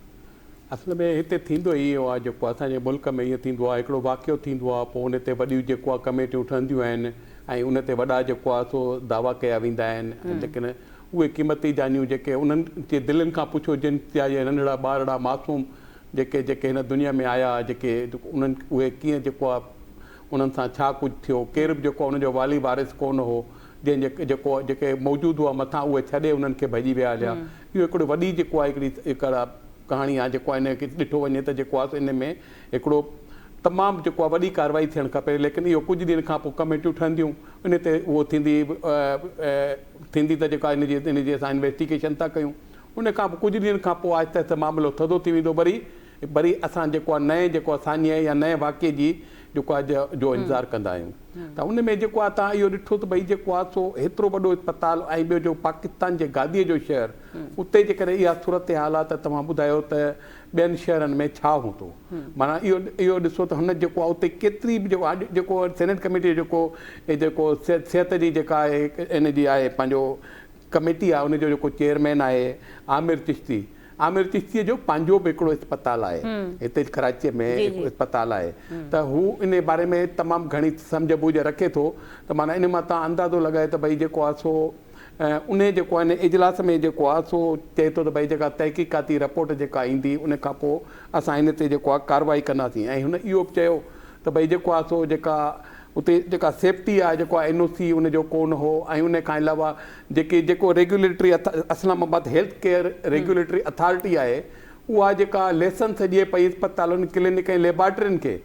اصل ۾ هتي ٿيندو ئي اهو آهي جيڪو اسان جي ملڪ ۾ ائين ٿيندو آهي هڪڙو واقعو ٿيندو آهي پوء ان تي وڏيون جيڪو آهي ڪميٽيون ٺهنديون آهن ۽ ان تي وڏا جيڪو آهي سو دعويٰ ڪيا ويندا آهن ليڪن اهي قيمتي جانيون جيڪي انهن جي دلين کان پڇو جن جا اهي ننڍڙا ٻارڙا معصوم جيڪي جيڪي هن دنيا ۾ آيا جيڪي انهن اهي ڪيئن جيڪو آهي انهن سان ڇا ڪجهه ٿيو ڪير به جيڪو انهن جو والي وارث ڪونه هو جنهن جي جيڪو جيڪي موجود هئا مٿان اهي ڇڏي انهن کي ڀڄي ويا هليا اهو هڪڙو وڏي جيڪو آهي هڪڙي هڪڙا ڪهاڻي آهي جيڪو آهي ان کي ڏٺو وڃي ته جيڪو آهي سو ان ۾ هڪڙو تمام جيڪو آهي وڏي ڪارروائي ٿيڻ کپي ليڪن اهو ڪجهه ڏينهن کان پوء ڪميٽيون ٺهنديون ان تي اهو ٿيندي ٿيندي ته جيڪا ان جي ان جي اسان انويسٽيگيشن ٿا ڪيون ان کان پوء ڪجهه ڏينهن کان پوء آهستي آهستي معاملو ٿڌو ٿي ويندو وري وري اسان جيڪو آهي نئين جيڪو آهي سانحي يا نئين واقعي جي جيڪو آهي جو انتظار ڪندا آهيون ته ان ۾ جيڪو آهي تان اهو ڏٺو ته ڀئي جيڪو آهي سو هيترو وڏو اسپتال ۽ ٻيو جو پاڪستان جي گاديء جو شهر اتي جيڪڏهن اها صورتحال آهي ته توهان ٻڌايو ته ٻين شهرن ۾ ڇا هوندو معنيٰ اهو اهو ڏسو ته هن جيڪو آهي اتي ڪيتري به جيڪو آهي جيڪو سينيٽ ڪميٽي جو جيڪو جيڪو صحت جي جيڪا آهي ان جي آهي پنهنجو ڪميٽي آهي ان جو جيڪو چيئرمين آهي عامر چشتي عامر چشتيء جو پنهنجو به هڪڙو اسپتال آهي هتي ڪراچيء ۾ هڪ اسپتال آهي ته هو ان باري ۾ تمام گهڻي سمجهه ٻوجهه رکي ٿو ته معنيٰ ان مان توهان اندازو لڳايو ته ڀئي جيڪو آهي سو انهي جيڪو آهي ان اجلاس ۾ جيڪو آهي سو چئي ٿو ته ڀئي جيڪا تحقيقاتي رپورٽ جيڪا ايندي ان کان پوء اسان ان تي جيڪو آهي ڪارروائي ڪنداسين ۽ هن اهو به چيو ته ڀئي جيڪو آهي سو جيڪا اتي جيڪا سيفٽي آهي جيڪو آهي اين او سي ان جو ڪونه هو ۽ ان کان علاوه جيڪي جيڪو regulatory Islamabad health care regulatory authority آهي اها جيڪا ليسنس ڏئي پئي اسپتالن، ڪلينڪ ۽ ليبارٽرين کي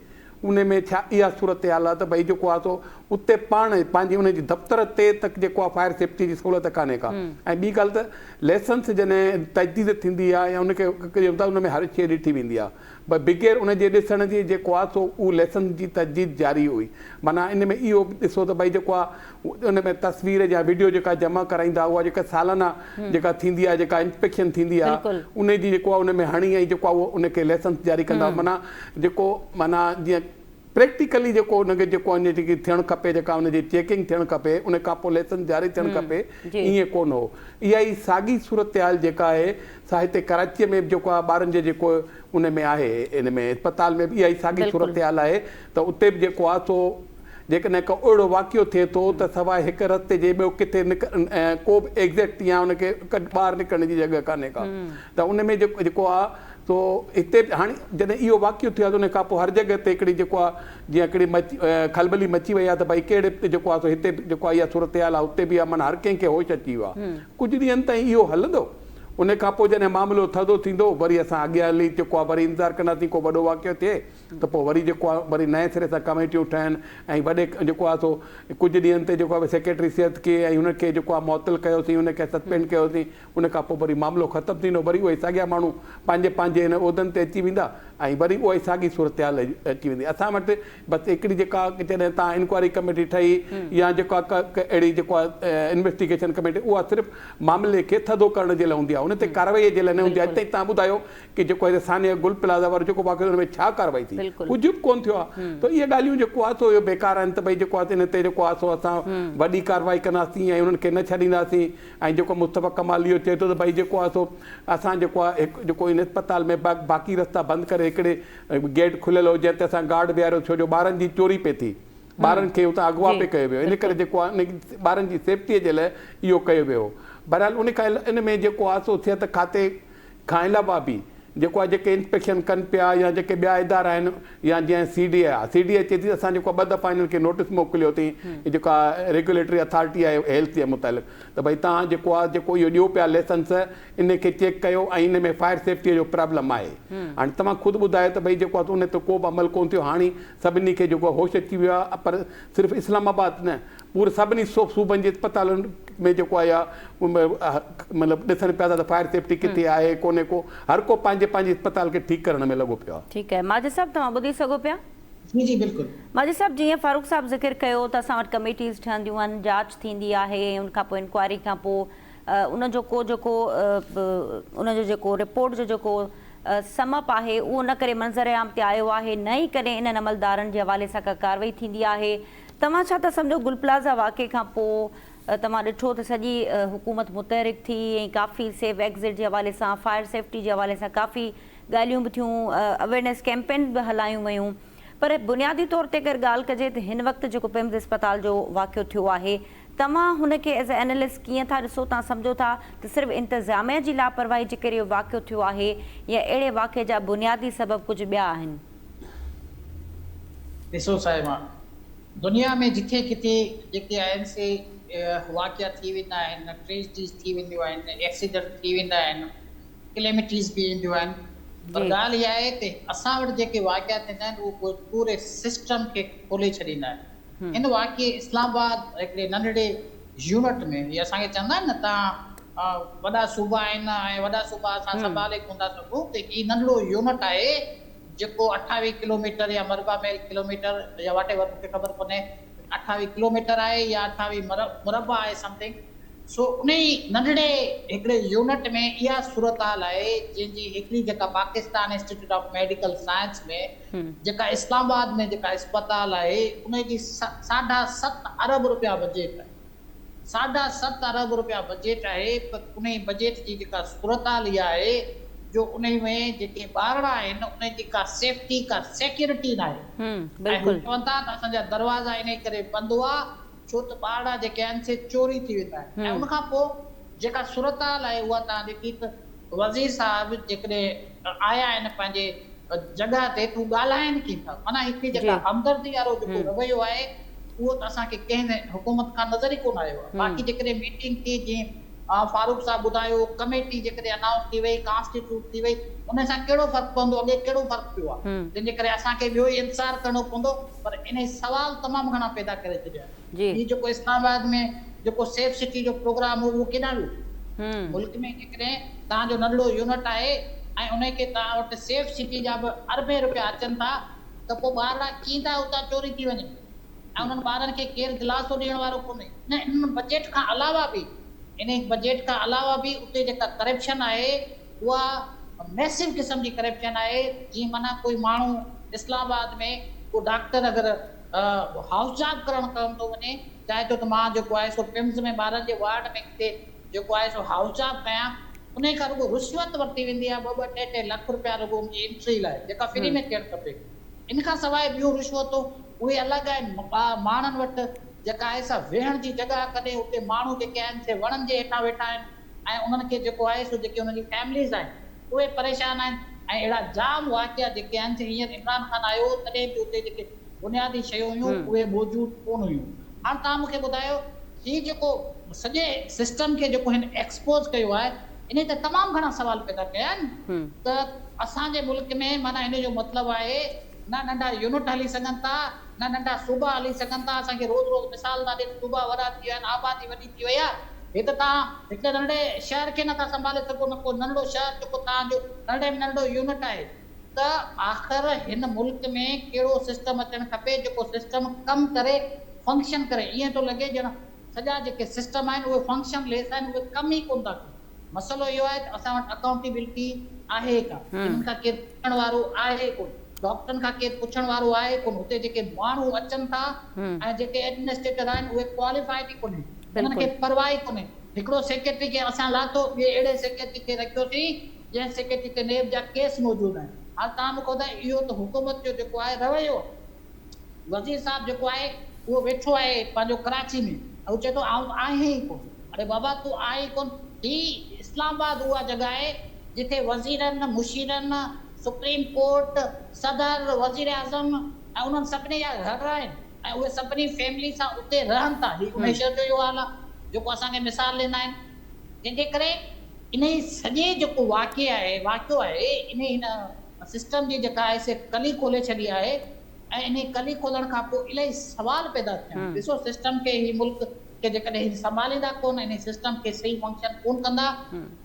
ان ۾ ڇا اها صورتحال آهي ته ڀئي جيڪو آهي سو اتي پاڻ پنهنجي ان جي دفتر تي تڪ جيڪو آهي فائر سيفٽي جي سهولت ڪانهي ڪا ۽ ٻي ڳالهه ته ليسنس جڏهن تجديد ٿيندي آهي يا ان کي ڪيون ٿا ان ۾ هر شيء ڏٺي ويندي آهي پر بغير ان جي ڏسڻ جي جيڪو آهي سو اهو ليسنس جي تجديد جاري هئي معنيٰ ان ۾ اهو به ڏسو ته ڀئي جيڪو آهي ان ۾ تصوير يا وڊيو جيڪا جمع ڪرائيندا اها جيڪا سالانه جيڪا ٿيندي آهي جيڪا انسپيڪشن ٿيندي آهي ان جي جيڪو آهي ان ۾ هڻي ۽ جيڪو آهي اهو ان کي ليسنس جاري ڪندا معنيٰ جيڪو معنيٰ جيئن پريڪٽيڪلي جيڪو ان کي جيڪو ان جي ٿيڻ کپي جيڪا ان جي چيڪنگ ٿيڻ کپي ان کان پوء ليسنس جاري ٿيڻ کپي ائين ڪونه هو. اها ئي ساڳي صورتحال جيڪا آهي سا هتي ڪراچيء ۾ به جيڪو آهي ٻارن جي جيڪو ان ۾ آهي ان ۾ اسپتال ۾ به اها ئي ساڳي صورتحال آهي ته اتي به جيڪو آهي سو جيڪڏهن ڪو اهڙو واقعو ٿئي ٿو ته سواء هڪ رستي جي ٻيو ڪٿي ڪو به ايگزٽ يا ان کي ٻاهر نڪرڻ جي جڳهه ڪانهي ڪا ته ان ۾ جيڪو آهي سو هتي به هاڻي جڏهن اهو واقعو ٿيو آهي ته ان کان پوء هر جڳهه تي هڪڙي جيڪو آهي جيئن هڪڙي مچ کلبلي مچي وئي آهي ته ڀائي ڪهڙي به جيڪو آهي سو هتي به جيڪو آهي اها صورتحال آهي هتي به آهي معنيٰ هر ڪنهن کي هوش اچي ويو آهي ڪجهه ڏينهن تائين اهو هلندو ان کان پوء جڏهن معاملو ٿڌو ٿيندو وري اسان اڳيان هلي جيڪو آهي وري انتظار ڪنداسين ڪو وڏو واقعو ٿئي ته پوء وري جيڪو آهي وري نئين سري سان ڪميٽيون ٺهن ۽ وڏي جيڪو آهي سو ڪجهه ڏينهن تي جيڪو آهي سيڪريٽري صحت کي ۽ هن کي جيڪو آهي معطل ڪيوسين هن کي سسپينڊ ڪيوسين ان کان پوء وري معاملو ختم ٿيندو، وري اهي ساڳيا ماڻهو پنهنجي پنهنجي ان عهدن تي اچي ويندا ۽ وري اها ئي ساڳي صورتحال اچي ويندي. اسان وٽ بس هڪڙي جيڪا جڏهن تان انڪوائري ڪميٽي ٺهي يا جيڪا اهڙي جيڪو انويسٽيگيشن ڪميٽي اها صرف معاملي کي ٿڌو ڪرڻ جي لاء هوندي آهي ان تي ڪارروائي جي لاء نه هوندي آهي. اڄ تائين توهان ٻڌايو ڪي جيڪو هتي سانحه گل پلازا وارو جيڪو واقعو ٿيو ان ۾ ڇا ڪارروائي ٿي؟ ڪجهه به ڪونه ٿيو آهي ته اهي ڳالهيون جيڪو آهي سو اهو بيڪار آهن ته ڀئي جيڪو آهي ان تي جيڪو آهي سو اسان وڏي ڪارروائي ڪنداسين ۽ انهن کي نه ڇڏينداسين ۽ جيڪو مصطفيٰ ڪمال اهو چئي ٿو ته ڀئي جيڪو آهي سو اسان جيڪو آهي هڪ جيڪو ان اسپتال ۾ باقي رستا بند ڪري هڪڙي گيٽ کليل هو جنهن تي اسان گارڊ ويهاريو ڇو جو ٻارن جي چوري پئي ٿي ٻارن کي اتان اغوا پئي ڪيو ويو ان ڪري جيڪو آهي ان ٻارن جي سيفٽي جي لاء اهو ڪيو ويو هو بهرحال ان کان ان ۾ جيڪو آهي سو صحت کاتي کان علاوه به جيڪو آهي جيڪي انسپيڪشن ڪن پيا يا جيڪي ٻيا ادارا آهن يا جيئن سي ڊي اي آهي سي ڊي اي چئي ٿي ته اسان جيڪو ٻه دفعا هنن کي نوٽس موڪليو اٿئي جيڪا ريگيوليٽري اٿارٽي آهي هيلٿ جي متعلق ته ڀئي توهان جيڪو آهي جيڪو اهو ڏيو پيا ليسنس ان کي چيڪ ڪيو ۽ ان ۾ فائر سيفٽي جو پرابلم آهي هاڻي توهان خود ٻڌايو ته ڀئي جيڪو آهي ان تي ڪو به عمل ڪونه ٿيو هاڻي سڀني کي جيڪو هوش اچي ويو آهي پر صرف اسلام آباد نه پوري سڀني صوبن جي اسپتالن ۾ جيڪو آهي مطلب ڏسن پيا ٿا ته فائر سيفٽي ڪٿي آهي ڪونهي ڪو هر ڪو پنهنجي پنهنجي اسپتال کي ٺيڪ ڪرڻ ۾ لڳو پيو آهي. ٺيڪ آهي ماجد صاحب توهان ٻڌي سگهو پيا؟ جي جي بلڪل. ماجد صاحب جيئن فاروق صاحب ذڪر ڪيو ته اسان وٽ ڪميٽيز ٺهنديون آهن جاچ ٿيندي آهي ۽ ان کان پوء انڪوائري کان پوء ان جو ڪو جيڪو ان جو جيڪو رپورٽ جو جيڪو سم اپ آهي اهو نه ڪري منظر عام تي آيو آهي نه ئي ڪڏهن انهن عملدارن جي حوالي سان ڪا ڪارروائي ٿيندي آهي توهان ڇا ٿا سمجهو گل پلازا واقعي کان پوء توهان ڏٺو ته سڄي حڪومت متحرڪ ٿي ۽ ڪافي سيف ايگزٽ جي حوالي سان فائر سيفٽي جي حوالي سان ڪافي ڳالهيون به ٿيون اويرنيس ڪيمپين به هلايون ويون پر بنيادي طور تي اگر ڳالهه ڪجي ته هن وقت جيڪو پمز اسپتال جو واقعو ٿيو آهي توهان هن کي ايز اي اينالسٽ ڪيئن ٿا ڏسو توهان سمجهو ٿا ته صرف انتظاميا جي لاپرواهي جي ڪري اهو واقعو ٿيو آهي يا اهڙي واقعي جا بنيادي سبب ڪجهه ٻيا آهن؟ ڏسو صاحبان! دنيا ۾ جٿي ڪٿي جيڪي آهن سي واقعا ٿي ويندا آهن، ٽريجڊيز ٿي وينديون آهن، ايڪسيڊنٽ ٿي ويندا آهن، ڪليمٽيز به اينديون آهن پر ڳالهه اها آهي ته اسان وٽ جيڪي واقعا ٿيندا آهن اهي پوري سسٽم کي کولي ڇڏيندا آهن. هن واقعي اسلام آباد هڪڙي ننڍڙي يونٽ ۾ هي اسان کي چوندا آهن نه تان وڏا صوبا آهن ۽ وڏا صوبا اسان سنڀالي ڪونه ٿا سگهون ته هي ننڍڙو يونٽ آهي جيڪو 28 ڪلوميٽر يا مربع ميل ڪلوميٽر يا واٽ ايور مونکي خبر ڪونهي 28 ڪلوميٽر آهي يا 28 مربع آهي سمٿنگ سو انهي ننڍڙي هڪڙي يونٽ ۾ اها صورتحال آهي جنهن جي هڪڙي جيڪا Pakistan institute of medical science ۾ جيڪا اسلام آباد ۾ جيڪا اسپتال آهي انهي جي ساڍا ست ارب روپيا بجيٽ آهي ساڍا ست ارب روپيا بجيٽ آهي پر انهي بجيٽ جي جيڪا صورتحال اها آهي جو انهي ۾ جيڪي ٻارڙا آهن انهن جي ڪا سيفٽي ڪا سيڪيورٽي ناهي ۽ هو چون ٿا ته اسان جا دروازا انهي ڪري بند هئا ڇو ته ٻارڙا جيڪي آهن سي چوري ٿي ويندا آهن ۽ ان کان پوء جيڪا صورتحال آهي اها توهان ڏٺي ته وزير صاحب جيڪڏهن آيا آهن پنهنجي جڳهه تي ته هو ڳالهائن ڪين ٿا معنيٰ هڪڙي جيڪا همدردي وارو جيڪو رويو آهي اهو ته اسان کي ڪنهن حڪومت کان نظر ئي ڪونه آيو آهي باقي جيڪڏهن ميٽنگ ٿي جيئن فاروق صاحب ٻڌايو ڪميٽي جيڪڏهن انائونس ٿي وئي ڪانسٽيٽيوٽ ٿي وئي ان سان ڪهڙو فرق پوندو اڳي ڪهڙو فرق پيو آهي تنهن جي ڪري اسان کي ٻيو ئي انتظار ڪرڻو پوندو پر انهي سوال تمام گهڻا پيدا ڪري ڇڏيا آهن هي جيڪو اسلام آباد ۾ جيڪو سيف سٽي جو پروگرام هو اهو ڪيڏانهن ويو ملڪ ۾ جيڪڏهن توهان جو ننڍڙو يونٽ آهي ۽ انهي کي توهان وٽ سيف سٽي جا به اربين روپيا اچن ٿا ته پوء ٻارڙا ڪيئن ٿا اتان چوري ٿي وڃن ۽ انهن ٻارن کي ڪير دلاسو ڏيڻ وارو ڪونهي. نه انهن بجيٽ کان علاوه به انهي بجيٽ کان علاوه به اتي جيڪا ڪرپشن آهي اها ميسو قسم جي ڪرپشن آهي جيئن معنيٰ ڪوئي ماڻهو اسلام آباد ۾ ڪو ڊاڪٽر اگر هائوس جاب ڪرڻ ڪرڻ ٿو وڃي چاهي ٿو ته مان جيڪو آهي سو پمز ۾ ٻارن جي وارڊ ۾ ڪٿي جيڪو آهي سو هائوس جاب ڪيان انهي کان رڳو رشوت ورتي ويندي آهي ٻه ٻه ٽي ٽي لک روپيا رڳو ان جي انٽري لاء جيڪا فري ۾ ٿيڻ کپي. ان کان سواء ٻيون رشوتون اهي الڳ آهن. ماڻهن وٽ جيڪا آهي سا ويهڻ جي جڳهه ڪڏهن اتي ماڻهو جيڪي آهن سي وڻن جي هيٺان ويٺا آهن ۽ انهن کي جيڪو آهي سو جيڪي انهن جي فيمليز آهن اهي پريشان آهن ۽ اهڙا جام واقعا جيڪي آهن سي هينئر عمران خان آيو هو تڏهن به اتي جيڪي بنيادي شيون هيون اهي موجود ڪونه هيون. هاڻ توهان مون کي ٻڌايو هي جيڪو سڄي سسٽم کي جيڪو هن ايڪسپوز ڪيو آهي انهي ته تمام گهڻا سوال پيدا ڪيا آهن ته اسان جي ملڪ ۾ معنيٰ ان جو مطلب آهي نه ننڍا يونٽ هلي سگهن ٿا نه ننڍا صوبا هلي سگهن ٿا اسان کي روز روز مثال ٿا ڏين صوبا وڏا ٿي ويا آهن آبادي وڏي ٿي وئي آهي هي ته توهان هڪڙي ننڍڙي شهر کي نٿا سنڀالي سگهو نه ڪو ننڍڙو شهر جيڪو توهان جو ننڍڙي ۾ ننڍڙو يونٽ آهي ته آخر هن ملڪ ۾ ڪهڙو سسٽم اچڻ کپي جيڪو سسٽم ڪم ڪري فنڪشن ڪري ائين ٿو لڳي ڄڻ سڄا جيڪي سسٽم آهن اهي فنڪشن ليس آهن اهي ڪم ئي ڪونه ٿا ڪن. مسئلو اهو آهي ته اسان وٽ اڪائونٽيبلٽي آهي ئي ڪانه. انهن کان ڪير پڇڻ وارو آهي ئي ڪونه. ڊاڪٽرن کان ڪير پڇڻ وارو آهي ئي ڪونه. هتي جيڪي ماڻهو اچن ٿا ۽ جيڪي ايڊمنسٽريٽر آهن اهي ڪواليفائيڊ ئي ڪونهن. انهن کي پرواهه ئي ڪونهي. هڪڙو سيڪريٽري کي اسان لاٿو ٻئي اهڙي سيڪريٽري کي رکيوسين جنهن سيڪريٽري تي نيب جا ڪيس موجود آهن. هاڻ توهان مون کي ٻڌايو اهو ته حڪومت جو جيڪو آهي رويو آهي. وزير صاحب جيڪو آهي اهو ويٺو آهي پنهنجو ڪراچي ۾ ۽ هو چئي ٿو آئون ته آهيان ئي ڪونه. اڙي بابا تون آهين ئي ڪونه. هي اسلام آباد اها جڳهه آهي جتي وزيرن، مشيرن، سپريم ڪورٽ، صدر، وزيراعظم ۽ انهن سڀني جا گهر آهن ۽ اهي سڀني فيملي سان اتي رهن ٿا. هي انهي شهر جو اهو حال آهي جيڪو اسان کي مثال ڏنا آهن. جنهن جي ڪري انهي سڄي جيڪو واقعي آهي واقعو آهي انهي هن سسٽم جي جيڪا آهي سي ڪلي کولي ڇڏي آهي ۽ انهي ڪلي کولڻ کان پوء الاهي سوال پيدا ٿيا آهن. ڏسو سسٽم کي هي ملڪ کي جيڪڏهن هي سنڀاليندا ڪونه انهي سسٽم کي صحيح فنڪشن ڪونه ڪندا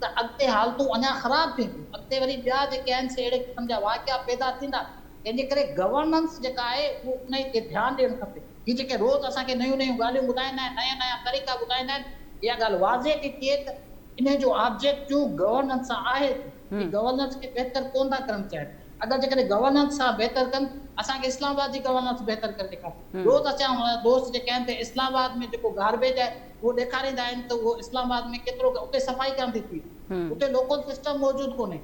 ته اڳتي حالتون اڃا خراب ٿينديون اڳتي وري ٻيا جيڪي آهن سي اهڙي قسم جا واقعا پيدا ٿيندا تنهن جي ڪري گورننس جيڪا آهي اهو انهي تي ڌيان ڏيڻ کپي. هي جيڪي روز اسان کي نيون نيون ڳالهيون ٻڌائيندا آهن نيا نيا طريقا ٻڌائيندا آهن اها ڳالهه واضح ٿي ٿئي ته انهي جو آبجيڪٽو گورننس سان آهي ته هي گورننس کي بهتر ڪونه ٿا ڪرڻ چاهين. اگر جيڪڏهن گورننس سان بهتر ڪن اسان کي اسلام آباد جي گورننس بهتر ڪري ڏيکار. روز اسان جا دوست جيڪي آهن ته اسلام آباد ۾ جيڪو گاربيج آهي اهو ڏيکاريندا آهن ته اهو اسلام آباد ۾ ڪيترو اتي صفائي ڪانه ٿي ٿئي اتي لوڪل سسٽم موجود ڪونهي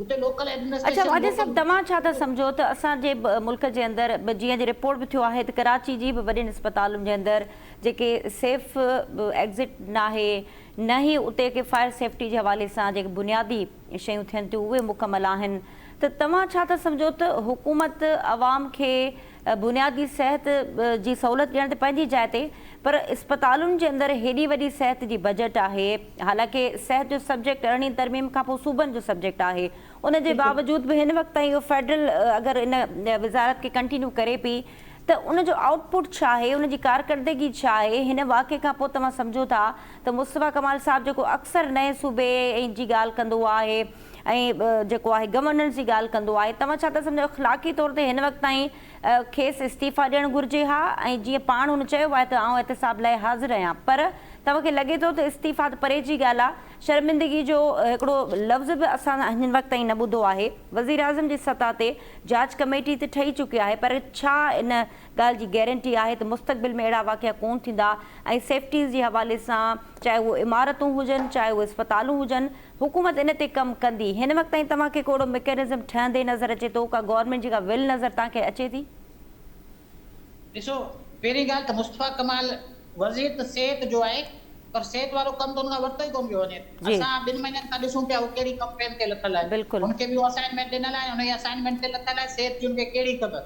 اتي لوڪل اڇا ايڊمنسٽريشن واجد صاحب لوڪل توهان ڇا ٿا سمجهو ته اسان جي ملڪ جي اندر به جيئن جي رپورٽ به ٿيو آهي ته ڪراچي جي به وڏين اسپتالن جي اندر جيڪي سيف ايگزٽ ناهي نه ئي اتي ڪي فائر سيفٽي جي حوالي سان جيڪي بنيادي شيون ٿين ٿيون اهي مڪمل آهن ته توهان ڇا ٿا سمجهو ته حڪومت عوام کي بنيادي صحت جي سهولت ڏيڻ ته پنهنجي جاء تي پر اسپتالن جي اندر هيڏي وڏي صحت جي بجيٽ آهي حالانڪه صحت جو سبجيڪٽ ارڙهين ترميم کان پوء صوبن جو سبجيڪٽ آهي ان جي باوجود به هن وقت تائين اهو فيڊرل اگر ان وزارت کي ڪنٽينيو ڪري پئي ته ان جو آئوٽ پٽ ڇا آهي، ان جي ڪارڪردگي ڇا آهي، هن واقعي کان پوء توهان سمجهو ٿا ته مصطفيٰ ڪمال صاحب جيڪو اڪثر نئين صوبي جي ڳالهه ڪندو آهي ۽ جيڪو آهي گورننس جي ڳالهه ڪندو آهي توهان ڇا ٿا سمجهو اخلاقي طور تي هن وقت تائين کيس استعيفيٰ ڏيڻ گهرجي ها ۽ جيئن پاڻ هن چيو آهي ته آئون احتساب لاء حاضر آهيان پر توهان کي لڳي ٿو ته استعيفيٰ ته پري جي ڳالهه آهي شرمندگي جو هڪڙو لفظ به اسان هن وقت تائين نه ٻڌو آهي. وزيراعظم جي سطح تي جاچ ڪميٽي ته ٺهي چڪي آهي پر ڇا ان ڳالهه جي گيرنٽي آهي ته مستقبل ۾ اهڙا واقعا ڪونه ٿيندا ۽ سيفٽيز جي حوالي سان چاهي اهو عمارتون هجن چاهي اهي اسپتالون هجن حڪومت ان تي ڪم ڪندي. هن وقت تائين توهان کي ڪو اهڙو مڪينزم ٺهندي نظر اچي ٿو ڪا گورنمينٽ جي ڪا ول نظر توهان کي اچي ٿي؟ ڏسو پهرين ڳالهه ته مصطفيٰ ڪمال وزير ته صحت جو آهي پر صحت وارو ڪم ته ان کان ورتو ئي ڪونه پيو وڃي. اسان ٻن مهينن کان ڏسون پيا هو ڪهڙي ڪمپين تي لٿل آهي. هن کي ٻيون اسائنمينٽ ڏنل آهن انهي اسائنمينٽ تي لٿل آهي صحت جي ان کي ڪهڙي خبر.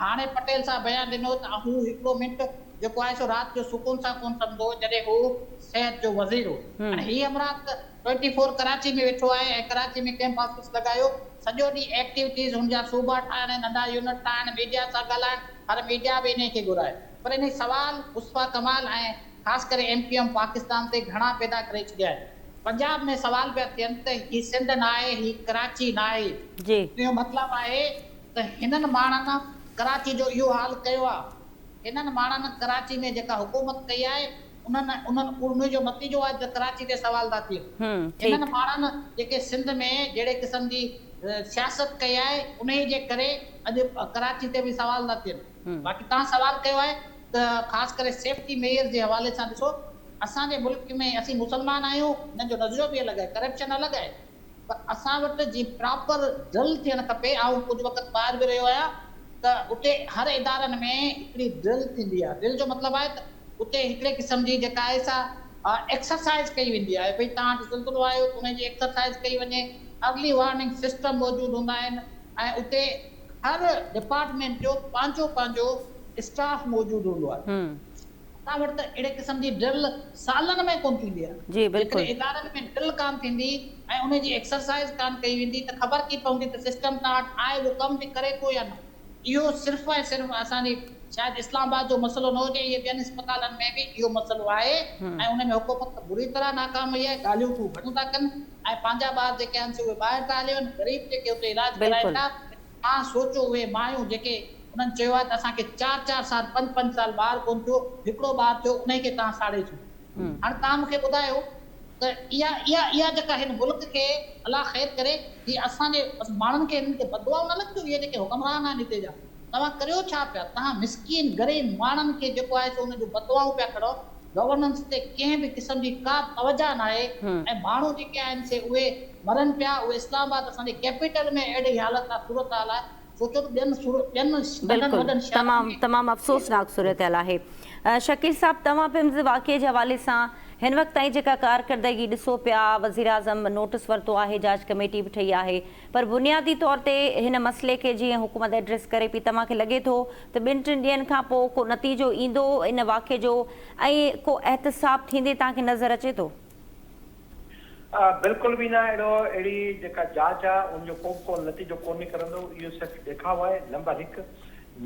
هاڻي پٽيل صاحب بيان ڏنو ته هو هڪڙو منٽ جيڪو آهي سو رات جو سڪون سان ڪونه سمهندو هو جڏهن هو صحت جو وزير هو. هاڻي هي همراهه ته ٽوئنٽي فور ڪراچي ۾ ويٺو آهي ۽ ڪراچي ۾ ڪئمپ آفيس لڳايو سڄو ڏينهن ايڪٽيوٽيز هن جا صوبا ٺاهڻ ننڍا يونٽ ٺاهڻ ميڊيا سان ڳالهائڻ هر ميڊيا به انهي کي گهرائي پر انهي سوال مصطفيٰ ڪمال ۽ خاص ڪري ايم ڪيو ايم پاڪستان تي گهڻا پيدا ڪري ڇڏيا آهن. پنجاب ۾ سوال پيا ٿين ته هي سنڌ ناهي هي ڪراچي ناهي. اهو مطلب آهي ته هنن ماڻهن ڪراچي جو اهو حال ڪيو آهي. هنن ماڻهن ڪراچي ۾ جيڪا حڪومت ڪئي آهي انهن انهن ان جو نتيجو آهي ته ڪراچي تي سوال ٿا ٿين. هنن ماڻهن جيڪي سنڌ ۾ جهڙي قسم جي سياست ڪئي آهي انهي جي ڪري اڄ ڪراچي تي به سوال ٿا ٿين. باقي توهان سوال ڪيو آهي ته خاص ڪري سيفٽي ميئرز جي حوالي سان ڏسو اسان جي ملڪ ۾ اسين مسلمان آهيون هنن جو نظريو به الڳ آهي ڪرپشن الڳ آهي پر اسان وٽ جي پراپر ڊرل ٿيڻ کپي آئون ڪجهه وقت ٻاهر به رهيو آهيان ته اتي هر ادارن ۾ هڪڙي ڊرل ٿيندي آهي ڊرل جو مطلب آهي ته اتي هڪڙي قسم جي جيڪا آهي سا ايڪسرسائز ڪئي ويندي آهي ڀئي توهان وٽ زلزلو آيو ته ان جي ايڪسرسائز ڪئي وڃي ارلي وارننگ سسٽم موجود هوندا آهن ۽ اتي هر ڊپارٽمينٽ جو پنهنجو پنهنجو اسٽاف موجود هوندو آهي. اسان وٽ ته اهڙي قسم جي ڊرل سالن ۾ ڪونه ٿيندي آهي. جيڪڏهن ادارن ۾ ڊرل ڪانه ٿيندي ۽ ان جي ايڪسرسائز ڪانه ڪئي ويندي ته خبر ڪيئن پوندي ته سسٽم توهان وٽ آهي اهو ڪم به ڪري ٿو يا نه. اهو صرف ۽ صرف اسان جي شايد اسلام آباد جو مسئلو نه هجي اهي ٻين اسپتالن ۾ به اهو مسئلو آهي ۽ ان ۾ حڪومت ته بري طرح ناڪام وئي آهي ڳالهيون ته هو گهڻيون ٿا ڪن ۽ پنهنجا ٻار جيڪي آهن سي اهي ٻاهر ٿا هلي وڃن غريب جيڪي اتي علاج ڪرائين ٿا توهان سوچو اهي مايون جيڪي انهن چيو آهي ته اسان کي چار چار سال پنج پنج سال ٻار ڪونه ٿيو هڪڙو ٻار ٿيو انهي کي توهان ساڙي ڇڏيو هاڻي توهان مون کي ٻڌايو ته اها اها اها جيڪا هن ملڪ کي الله خير ڪري هي اسان جي ماڻهن کي هنن کي بددعائون نه لڳنديون اهي جيڪي حڪمران آهن هتي جا توهان ڪريو ڇا پيا توهان مسڪين غريب ماڻهن کي جيڪو آهي سو انهن جون بددعائون پيا کڻو گورننس تي ڪنهن به قسم جي ڪا توجه ناهي ۽ ماڻهو جيڪي آهن سي اهي مرن پيا اهي اسلام آباد اسان جي ڪيپيٽل ۾ اهڙي حالت آهي صورتحال آهي سوچو ته ٻين ٻين ننڍن بلڪل وڏن شهرن تمام ۾ تمام افسوسناڪ صورتحال آهي شڪيل صاحب توهان پمز واقعي جي حوالي سان هن وقت تائين جيڪا ڪارڪردگي ڏسو پيا وزيراعظم نوٽس ورتو آهي جاچ ڪميٽي به ٺهي آهي پر بنيادي طور تي هن مسئلي کي جيئن حڪومت ايڊريس ڪري پئي توهان کي لڳي ٿو ته ٻن ٽن ڏينهن کان پوء ڪو نتيجو ايندو ان واقعي جو ۽ ڪو احتساب ٿيندي توهان کي نظر اچي ٿو؟ بلڪل به نه اهڙو اهڙي جيڪا جاچ آ ان جو ڪو به ڪو نتيجو ڪونه نڪرندو اهو صرف ڏيکاء آهي نمبر هڪ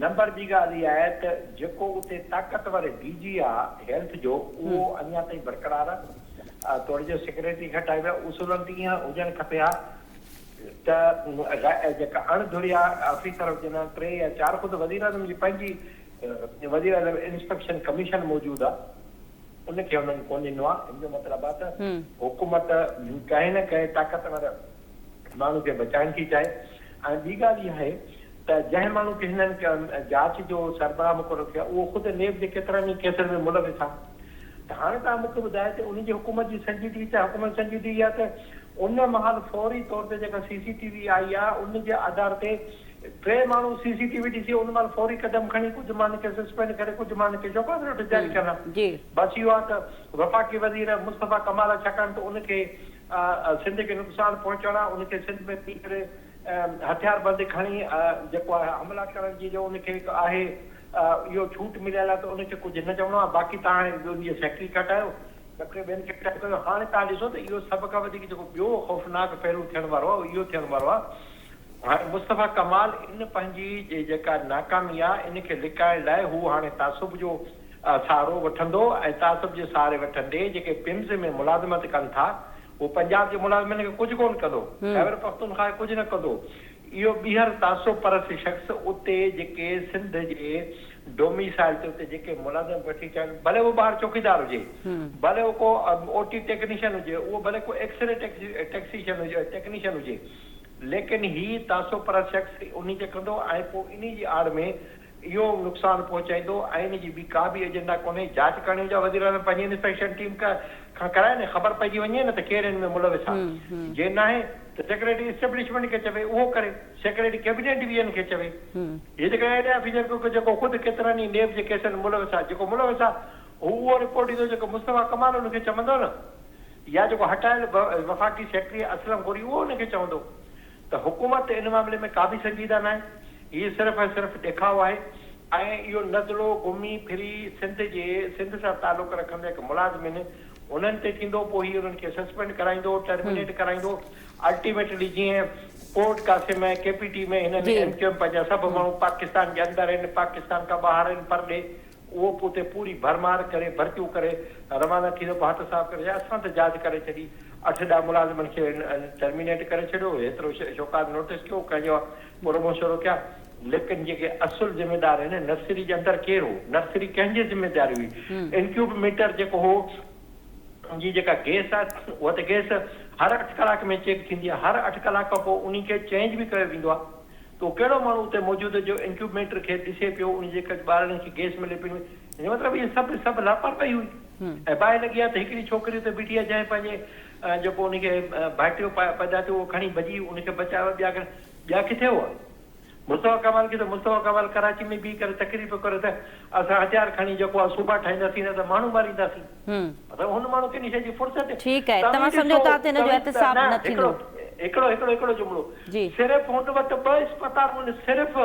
نمبر ٻي ڳالهه اها آهي ته جيڪو اتي طاقتور ڊي جي آ هيلٿ جو اهو اڃا تائين برقرار آ توڙي جو سيڪريٽري کي هٽايو ويو اصولن ته ايئن هجڻ کپي ها ته جيڪا اڻ ڌريا آفيسر هجن ها ٽي يا چار خود وزيراعظم جي پنهنجي وزيراعظم انسپيڪشن ڪميشن موجود آ ان کي هنن ڪونه ڏنو آهي. ان جو مطلب آهي ته حڪومت ڪنهن نه ڪنهن طاقتور ماڻهو کي بچائڻ ٿي چاهي ۽ ٻي ڳالهه اها آهي ته جنهن ماڻهو کي هنن جاچ جو سربراهه مقرر ڪيو آهي اهو خود نيب جي ڪيترن ئي ڪيسن ۾ ملوث آهي ته هاڻي توهان مون کي ٻڌايو ته ان جي حڪومت جي سنجيدگي ڇا حڪومت جي سنجيدگي اها ته ان مهل فوري طور تي جيڪا سي سي ٽي وي آئي آهي ان جي آڌار تي ٽي ماڻهو سي سي ٽي وي ڏسي ان مهل فوري قدم کڻي ڪجهه ماڻهن کي سسپينڊ ڪري ڪجهه ماڻهن کي شوڪاز نوٽيس جاري ڪرڻ بس اهو آهي ته وفاقي وزير مصطفيٰ ڪمال ڇاڪاڻ ته ان کي سنڌ کي نقصان پهچڻ آهي ان کي سنڌ ۾ بيهي ڪري هٿياربند کڻي جيڪو آهي حملا ڪرڻ جي جو ان کي هڪ آهي اهو ڇوٽ مليل آهي ته ان کي ڪجهه نه چوڻو آهي باقي توهان ان جي سيڪريٽري کي هٽايو ٻه ٽي ٻين کي هٽايو ڪيو هاڻي توهان ڏسو ته اهو سڀ کان وڌيڪ جيڪو ٻيو خوفناڪ پهلو ٿيڻ وارو آهي اهو اهو ٿيڻ وارو آهي هاڻي مصطفيٰ ڪمال ان پنهنجي جيڪا ناڪامي آ ان کي لڪائڻ لاء هو هاڻي تعصب جو سهارو وٺندو ۽ تعصب جي سهاري وٺندي جيڪي پمز ۾ ملازمت ڪن ٿا هو پنجاب جي ملازمن کي ڪجهه ڪونه ڪندو خيبر پختونخواهه کي ڪجهه نه ڪندو اهو ٻيهر تعصب پرست شخص اتي جيڪي سنڌ جي ڊوميسائل تي اتي جيڪي ملازم وٺي چاهن ڀلي اهو ٻاهر چوڪيدار هجي ڀلي اهو ڪو او ٽي ٽيڪنيشن هجي اهو ڀلي ڪو ايڪسري ٽيڪسيشن هجي ٽيڪنيشن هجي ليڪن هي تعصب پرست شخص انهي تي ڪندو ۽ پوء انهي جي آڙ ۾ اهو نقصان پهچائيندو ۽ ان جي ٻي ڪا به ايجنڊا ڪونهي، جاچ ڪرڻي هجي ها وزيراعظم پنهنجي انسپيڪشن ٽيم کان ڪرائي نه خبر پئجي وڃي نه ته ڪير ان ۾ ملوث آ، جي ناهي ته سيڪريٽري اسٽيبلشمينٽ کي چوي اهو ڪري، سيڪريٽري ڪيبينيٽ ڊويزن کي چوي، هي جيڪڏهن اهڙي آفيسر کي جيڪو خود ڪيترن ئي نيب جي ڪيسن ۾ ملوث آ، جيڪو ملوث آ هو اهو رپورٽ ڏيندو جيڪو مصطفيٰ ڪمال ان کي چوندو نه. يا جيڪو هٽايل وفاقي سيڪريٽري اسلم غوري اهو ان کي چوندو ته حڪومت ان معاملي ۾ ڪا به سنجيده ناهي، هي صرف ۽ صرف ڏيکاء آهي. ۽ اهو نزلو گهمي ڦري سنڌ جي سنڌ سان تعلق رکندڙ هڪ ملازمن انهن تي ٿيندو پوء هي انهن کي سسپينڊ ڪرائيندو ٽرمينيٽ ڪرائيندو الٽيميٽلي جيئن port Qasim ۽ K P T ۾ هنن ايم ڪيو ايم پنهنجا سڀ ماڻهو پاڪستان جي اندر آهن پاڪستان کان ٻاهر آهن پرڏيهه اهو پوء اتي پوري ڀرمار ڪري ڀرتيون ڪري روانا ٿيندو پوء هٿ صاف ڪري ڇڏيا اسان ته جاچ ڪري ڇڏي اٺ ڏهه ملازمن کي ٽرمينيٽ ڪري ڇڏيو هيترو شوڪاز نوٽيس ڪيو ڪنهن جو پروموشن روڪيا ليڪن جيڪي اصل ذميدار آهن نرسري جي اندر ڪير هو نرسري ڪنهن جي ذميداري هئي انڪيوب ميٽر جيڪو هو ان جي جيڪا گيس آهي اها ته گيس هر اٺ ڪلاڪ ۾ چيڪ ٿيندي آهي هر اٺ ڪلاڪ کان پوء انهي کي چينج به ڪيو ويندو آهي ته اهو ڪهڙو ماڻهو اتي موجود جو انڪيوب ميٽر کي ڏسي پيو ان جي ٻارڙن کي گيس ملي پئي ان جو مطلب اهي سڀ سڀ لاپرواهي هئي ۽ باهه لڳي آهي ته هڪڙي ڇوڪري اتي بيٺي آهي جنهن پنهنجي جيڪو ان کي ڀائٽيو پيدا ٿيو اهو کڻي ڀڄي ان کي بچايو ٻيا ٻيا ڪٿي هئا؟ مصطفيٰ ڪمال کي ته مصطفيٰ ڪمال ڪراچي ۾ بيهي ڪري تقرير پيو ڪري ته اسان هٿيار کڻي جيڪو آهي صوبا ٺاهينداسين نه ته ماڻهو مارينداسين. مطلب هن ماڻهو کي ان شيء جي فرصت ٺيڪ آهي توهان سمجهو ٿا ته هن جو احتساب نه ٿيندو. هڪڙو هڪڙو هڪڙو جملو صرف هن وٽ ٻه اسپتالون آهن صرف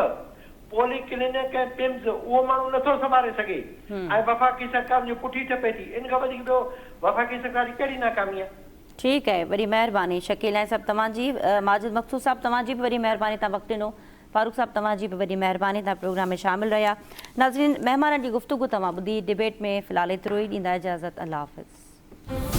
پولي ڪلينڪ ۽ پمز اهو ماڻهو نٿو سنڀالي سگهي ۽ وفاقي سرڪار ان جي پٺي ٺپي ٿي ان کان وڌيڪ ٻيو وفاقي سرڪار جي ڪهڙي ناڪامي آهي. ٺيڪ آهي وڏي مهرباني شڪيل ۽ صاحب توهان جي ماجد مقصود صاحب توهان جي به وڏي مهرباني توهان وقت ڏنو فاروق صاحب توهان جي به وڏي مهرباني توهان پروگرام ۾ شامل رهيا ناظرين مهمانن جي گفتگو توهان ٻڌي ڊبيٽ ۾ في الحال ايترو ئي ڏيندا اجازت الله حافظ.